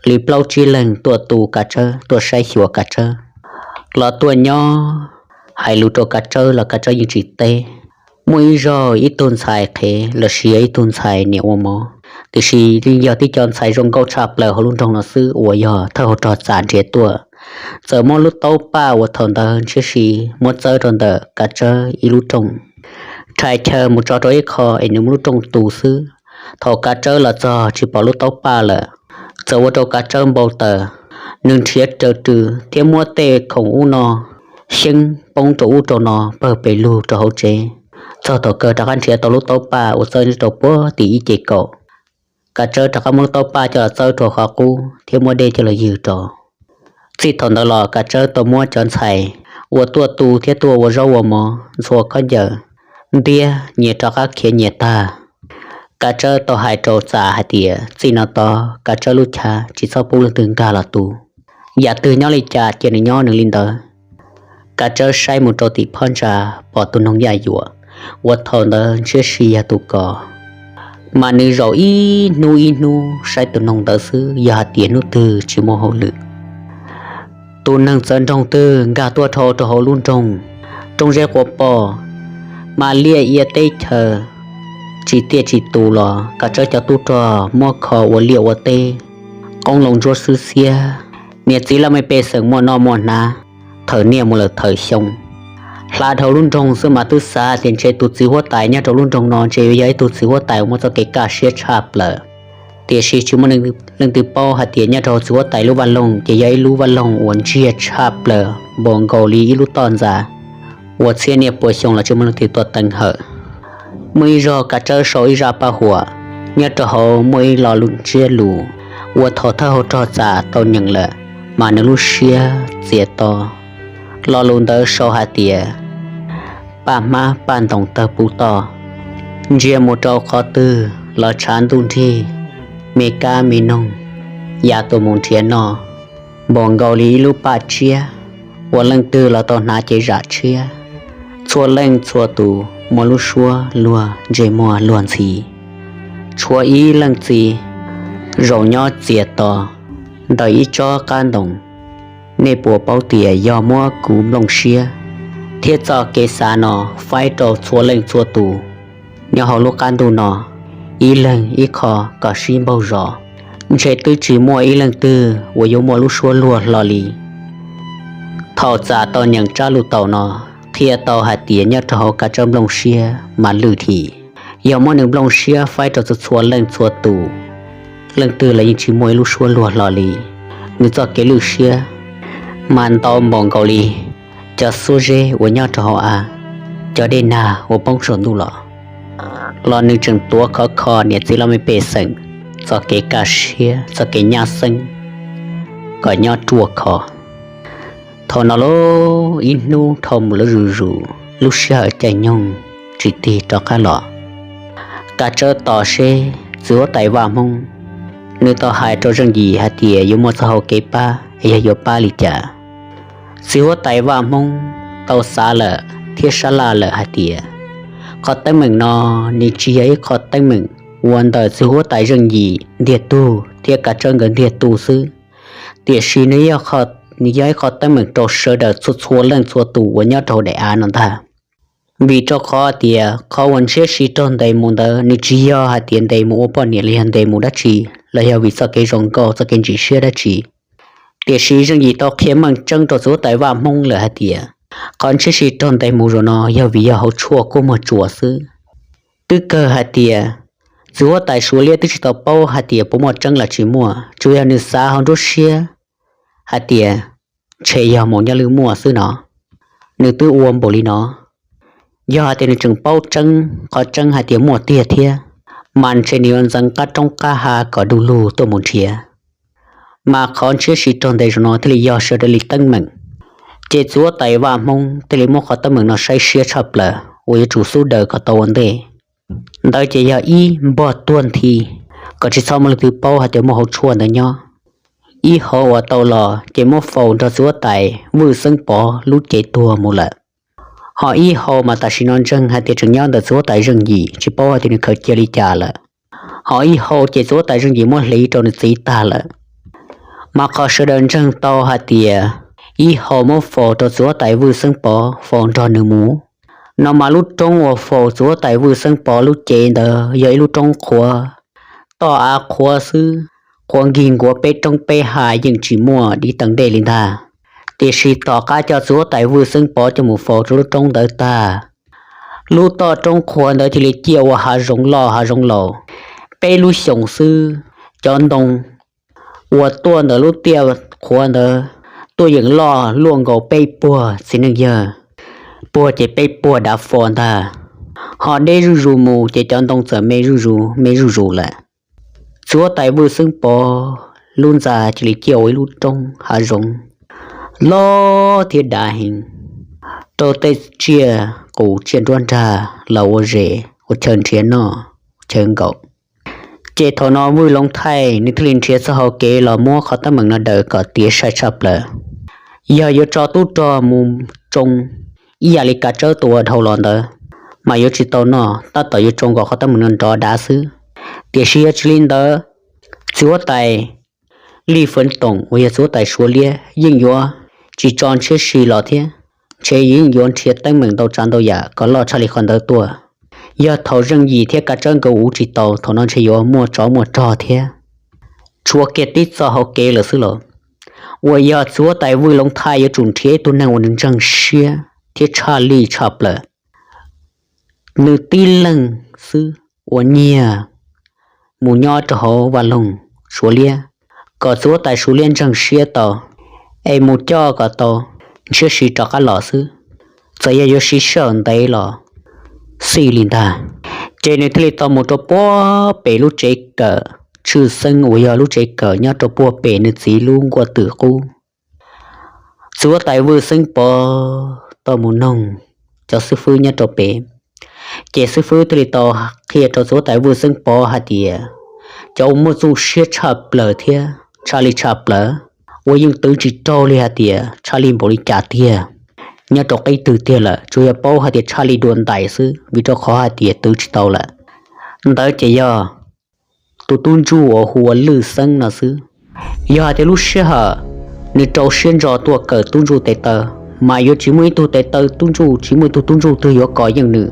li plaub tsib leeg tuaj tu Kav Tsawb, tuaj saib xyuas Kav Tsawb, los tuaj nyob hais lus rau Kav Tsawb los Kav Tsawb yeej tsis teb. Muaj ib zaug ib tug ntxhais qhev los sis yog ib tug ntxhais niam ua mov, tiam sis yeej yog tib co ntxhais zoo nkauj tshaj plaws hauv lub nroog no xwb uas yog thawj hauv rog Txam nrhiav tuaj. Txawm muab lub taub paj uas thaum ntawd ntshiab si muab txawb rau ntawm Kav Tsawb ib lub rooj, rhais chaw mus tso rau ib qho es nws muab lub rooj tu xwb. Thaum Kav Tsawb los txog tsis pom lub taub paj lawm, txawm ua rau Kav Tsawb npau taws. Nws nrhiav raws rws thiab muab tej khoom ub no xyeeb poob rau ub rau no pawg pes lug rau hauv tsev. Txog thaum kawg rov qab nrhiav tau lub taub paj uas txawb nyob rau puag tim ib ce kaum. Kav Tsawb rov qab muab lub taub paj coj los txawb rau qhov qub thiab muab dej coj los ywg rau. Txij thaum ntawd los Kav Tsawb tau muab cov ntxhais uas tuaj tu thiab tuaj ua zaub ua mov ntxhua khaub ncaws ntiab nyias rov qab khiav nyias tag. Kav Tsawb tau hais rau Txam hais tias txij no tod Kav Tsawb lub chav tsis txhob pub leej twg nkag los tu. Yam twg nyob li cas cia nws nyob nws li ntawd. Kav Tsawb saib mus rau tim phab ntsa pom tus noog yaj yuam, uas thaum ntawd ntshiab si yog tus kos. Mas nws zaum ib hnub ib hnub saib tus noog ntawd xwb, yog hais tias hnub twg tsis muaj hauj lwm, tus neeg txawv nroog twg nkag tuaj dhau rau hauv lub nroog, roob zeb quas poj, mas liaj ia teb chaws, tsis tiaj tsis tus los kav tsawb cov tub rog muab kho ua liaj ua teb, qoob loo ntsuab xwb xiab, niam txiv laj mej pej xeem muaj noj muaj hnav, thawm niaj mus lawm thawm xyoo. Hla dhau lub nroog xwb mas twb xav tias ntshe tus txiv huab tais nyob rau lub nroog no ntshe yuav yog ib tug txiv huab tais uas muaj txoj kev kaj siab tshaj plaws. Tiam sis tsis muaj leej twg paub hais tias nyob rau txiv huab tais lub vaj loog ces yog ib lub vaj loog uas ntsiag tshaj plaws npaum nkaus li ib lub toj ntxas uas txhiab niaj pua xyoo los tsis muaj leej twg tuaj teev hawm. Muaj ib zaug kav tsawb sau ib zaj paj huam, nyob rau hauv muaj ib lo lus ntsiab lus uas thaum thawj hauv rog txam tau nyeem lawm, mas nws lub siab txias to. Lo lus ntawd sau hais tias, paj hmab paj ntoos tawg puv toj, ntsia mus rau qhov twg los tshav ntuj nrig, me kab me noog ya tuaj mus nrhiav noj, npaum nkaus li ib lub paj tsiab uas leej twg los tau hnav ces zam tshiab. Txhua leej txhua tus muaj lub suab luag ntsej muag luag ntxhi, tshuav ib leej txiv zaum nyob txias to ntawm ib tsob qab ntoos. Nej puas paub tias yog muab kuv nplooj siab thiab txoj kev xav no faib rau txhua leej txhua tus nyob hauv lub qab ntuj no, ib leeg ib qho kom sib npaug zos, ntshe twb tsis muaj ib leej twg uas yuav muaj lub suab luag hlo li. Thaum txam tau nyeem tsab lus taum no, qhia tau hais tias nyob rau hauv kav tsawb nplooj siab mas lwj him, yog muab nws nplooj siab faib rau txhua txhua leej txhua tus, leej twg los yeej tsis muaj ib lub suab luag hlo li. Nws txoj kev lwj siab mas ntau npaum nkaus li cov xuab zeb uas nyob rau hauv av, cov dej nag uas poob saum ntuj los, los nws tseem tuav khov kho niam txiv laj mej pej xeem txoj kev kaj siab txoj kev nyab xeeb kom nyob ruaj khov. Thaum no lauj, ib hnub dhau mus lawm zuj zus, lub sij hawm caij nyoog tsis tig rov qab los. Kav tsawb tos seb txiv huab tais Vaj Hmoob nws tau hais rau Zeej Yim hais tias yuav muaj txoj hau kev pab es yog yuav pab li cas. Txiv huab tais Vaj Hmoob tau xav lawm thiab sab laj lawm hais tias qhov teeb meem no nws tsis yog ib qho teeb meem uas ntawm txiv huab tais Zeej Yim ntiag tug thiab kav tsawb nkawd ntiag tug xwb, tiam sis nws yog, nws yog ib qho teeb meem rau sawv daws txhua txhua leej txhua tus uas nyob rau hauv daim av no ntag. Vim rau qhov tias qhov uas ntshiab si raug ntes mus ntawd nws tsis yog hais tias ntes mus ua poj niam los yog ntes mus dab tsi, los yog vim txoj kev zoo nkauj txoj kev ntsim siab dab tsi. Tiam sis Zeej Yim tau qhia meej tseeb rau txiv huab tais Vaj Hmoob lawm hais tias qhov ntshiab si raug ntes mus zaum no yog vim yog hauv tshuaj kuab muag tsuas xwb. Twb kawg hais tias txiv huab tais Suav Liab twb tsis tau paub hais tias puas muaj tseeb los tsis muaj, tsuas yog nws xav hauv nruab siab hais tias ntshe yog mus nyob lwj muaj xwb no. Nws twb ua npaum li no, yog hais tias nws tseem paub tseeb qhov tseeb hais tias muaj tiag thiab, mas ntshe nws yuav ntxeev qab roob qab hav kom du lug tuaj mus nrhiav. Mas qhov ntshiab si raug ntes zaum no thiaj li yog sawv daws li teeb meem. Ces txiv huab tais Vaj Hmoob thiaj li muab qhov teeb meem no saib siab tshaj plaws uas yuav tsum xub daws kom tau ua ntej. Ntawd ces yog ib npog tuag nthi kom tsis txhob muaj leej twg paub hais tias muaj hauv tshuaj ntawd nyob. Ib hau uas tau los ces muab faus nrog txiv huab tais Vwj Xeeb Pov lub cev tuag mus lawm. Ho ib hau mas tam sim no ntseeg hais tias tseem nyob ntawm txiv huab tais Zeej Yim, tsis paub hais tias nws khaws cia li cas lawm. Ho ib hau ces txiv huab tais Zeej Yim muab hliv rau nws txiv tag lawm. Mas qhov sawv daws ntseeg tau hais tias ib hau muab faus rau txiv huab tais Vwj Xeeb Pov faus nrog nws mus no, mas lub roob uas faus txiv huab tais Vwj Xeeb Pov lub cev ntawd yog ib lub roob qhuav, toj av qhuav xwb, qhuav nkig nkuav peb roob peb hav yeej tsis muaj div teev dej li ntag. Tiam sis tom qab coj txiv huab tais Vwj Xeeb Pov coj mus faus rau lub roob ntawd tag, lub toj roob qhuav ntawd cia li ciaj ua hav zoov loj hav zoov laus. Peb lub xyoos xwb, cov ntoo uas tuaj ntawm lub tiaj qhuav ntawd tuaj yeem loj luaj nkaus peb puag txiv neej yawg, puag ces peb puag dav fo ntag. Ho deb zuj zus mus ces cov ntoo txawm me zuj zus me zuj zus lawm. Txiv huab tais Vwj Xeeb Pov lub ntxa cia li ciaj ua ib lub roob hav zoov loj thiab dav heev, rau tej tsiaj qus tsiaj nruab nrag los ua zes ua chaw nrhiav noj chaw nkaum. Ces thaum no Vwj Loov Thaij nws thiaj li nrhiav txoj hau kev los muab qhov teeb meem no daws kom tiav sai tshaj plaws. Yog yuav tso tub rog mus tsoo ib yam li Kav Tsawb tua dhau los ntawd, mas yuav tsis tau noj, tab tom yuav tsoo nkaus qhov teeb meem no nrov dav xwb. Tiam sis yog tsis li ntawd, txiv huab tais Lij Feev Toom uas yog txiv huab tais Suav Liab yeej yuav tsis tso ntshiab si los thiab, ntshe yeej yuav nrhiav teeb meem ntau tsav ntau yam kom loj tshaj li qhov ntawd tuaj. Yog thaum zeej yim thiab kav tsawb nkaus uv tsis tau, thaum no ntshe yuav muaj tsov muaj rog thiab. Tshuav kiag tib txoj hauv kev lawm xwb los, uas yog txiv huab tais Vwj Loov Thaij yuav tsum nrhiav ib tug neeg uas nws ntseeg siab thiab tshaj lij tshaj plaws, nws tib leeg xwb uas nyiag mus nyob rau hauv vaj loog Suav Liab, kom txiv huab tais Suav Liab ntseeg siab tau, es mus coj kom tau ntshiab si rov qab los xwb. Txawm yog yuav siv sij hawm ntev los xij li ntag. Ces nws thiaj li tau mus rau puag pem lub tsev kawm Tshwj Xeeb uas yog lub tsev kawm nyob rau puag pem nws txiv lub nkuaj twm qub. Txiv huab tais Vwj Xeeb Pov tau mus noog cov xib fwb nyob rau pem, ces xib fwb thiaj li tau qhia rau txiv huab tais Vwj Xeeb Pov hais tias cov uas muaj txuj siab tshaj plaws thiab tshaj lij tshaj plaws uas yeej twv tsis raug li hais tias tshaj lij npaum li cas tiag, nyob rau qib twg tiag lawm, tsuas yog paub hais tias tshaj lij dua ntais xwb, vim rau qhov hais tias twv tsis tau lawm. Ntawd ces yog tus tub ntsuj uas hu ua Lwj Xeeb no xwb. Yog hais tias lub sij hawm nws rau siab ntso tuaj kawm tub ntsuj tes taw, mas yuav tsis muaj ib tug tes taw tub ntsuj, tsis muaj ib tug tub ntsuj twg yuav kov yeej nws.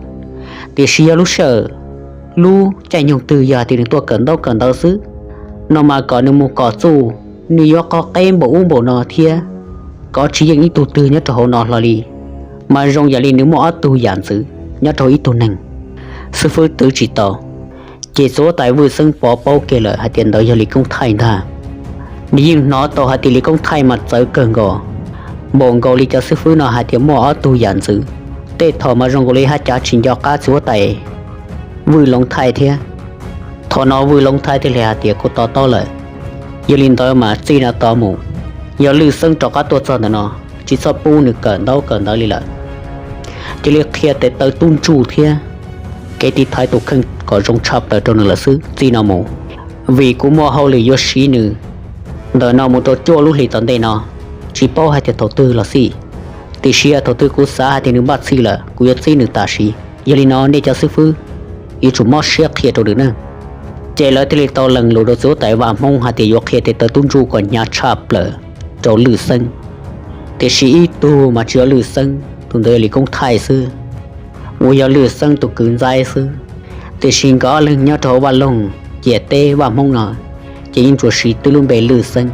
Tiam sis yog lub sij hawm, lub caij nyoog twg yog hais tias nws tuaj kawm ntaub kawm ntawv xwb, no mas kom nws mus kom txuj, nws yuav qhov qeb npaum ub npaum no thiab, kov tsis yeej ib tug twg nyob rau hauv no hlo li. Mas zoo yam li nws muaj ob tug yam ntxwv nyob rau ib tug neeg, xib fwb twv tsis tau. Ces txiv huab tais Vwj Xeeb Pov paub kiag lawm hais tias ntawd yog Lis Koob Thaij ntag. Nws yeej hnov tau hais tias Lis Koob Thaij mas txawv kawg nkaus, npaum nkaus li cov xib fwb no hais tias muaj ob tug yam ntxwv. Tej thaum mas zoo nkaus li haj cav tsis nco qab txiv huab tais Vwj Loov Thaij thiab. Thaum no Vwj Loov Thaij thiaj li hais tias kuv to taub lawm, yog li ntawd mas txij no tod mus, yog Lwj Xeeb rov qab tuaj txog ntawm no, tsis txhob pub nws kawm ntaub kawm ntawv li lawm. Cia li qhia tes taw tub ntsuj thiab kev tiv thaiv tus kheej kom zoo tshaj plaws rau nws lawm xwb txij no mus, vim kuv muaj hauj lwm yuav siv nws ntawm no mus rau cuaj lub hlis tom ntej no, tsis paub hais tias thaum twg los xij. Tiam sis yog thaum twg kuv xav hais tias nws npaj txhij lawm, kuv yuav txib nws tam sim. Yog li no nej cov xib fwb yuav tsum mob siab qhia rau nws ne. Ces lawv thiaj li tau lees lus rau txiv huab tais Vaj Hmoob hais tias yuav qhia tes taw tub ntsuj kom hnyav tshaj plaws rau Lwj Xeeb. Tiam sis ib tug mas tsis yog Lwj Xeeb, tus ntawd yog Lis Koob Thaij xwb, uas yog Lwj Xeeb tus kwv ntxawg xwb. Tiam sis nkawd ob leeg nyob rau hauv vaj loog ciam teb Vaj Hmoob no, ces yeej tsuas siv twb lub npe Lwj Xeeb.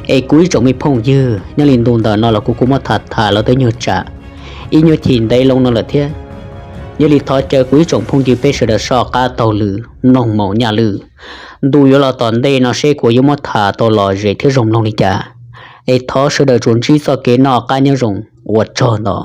Es kuv ib tsoom me phooj ywg, nyob li ntu ntawm no los kuv kuj muab tham tham los twb nyuag tsam ib nyuag chim ntev loo no lawm thiab. Yog li thov caw kuv ib tsoom phooj ywg peb sawv daws soj qab taug lw mloog Maum Nyaj Lwj. Ntu yuav los tom ntej no seb kuv yuav muab tham tau lom zem thiab zoo mloog li cas, es thov sawv daws tsuas ntsib txoj kev noj qab nyob zoo, ua tsaug ntau.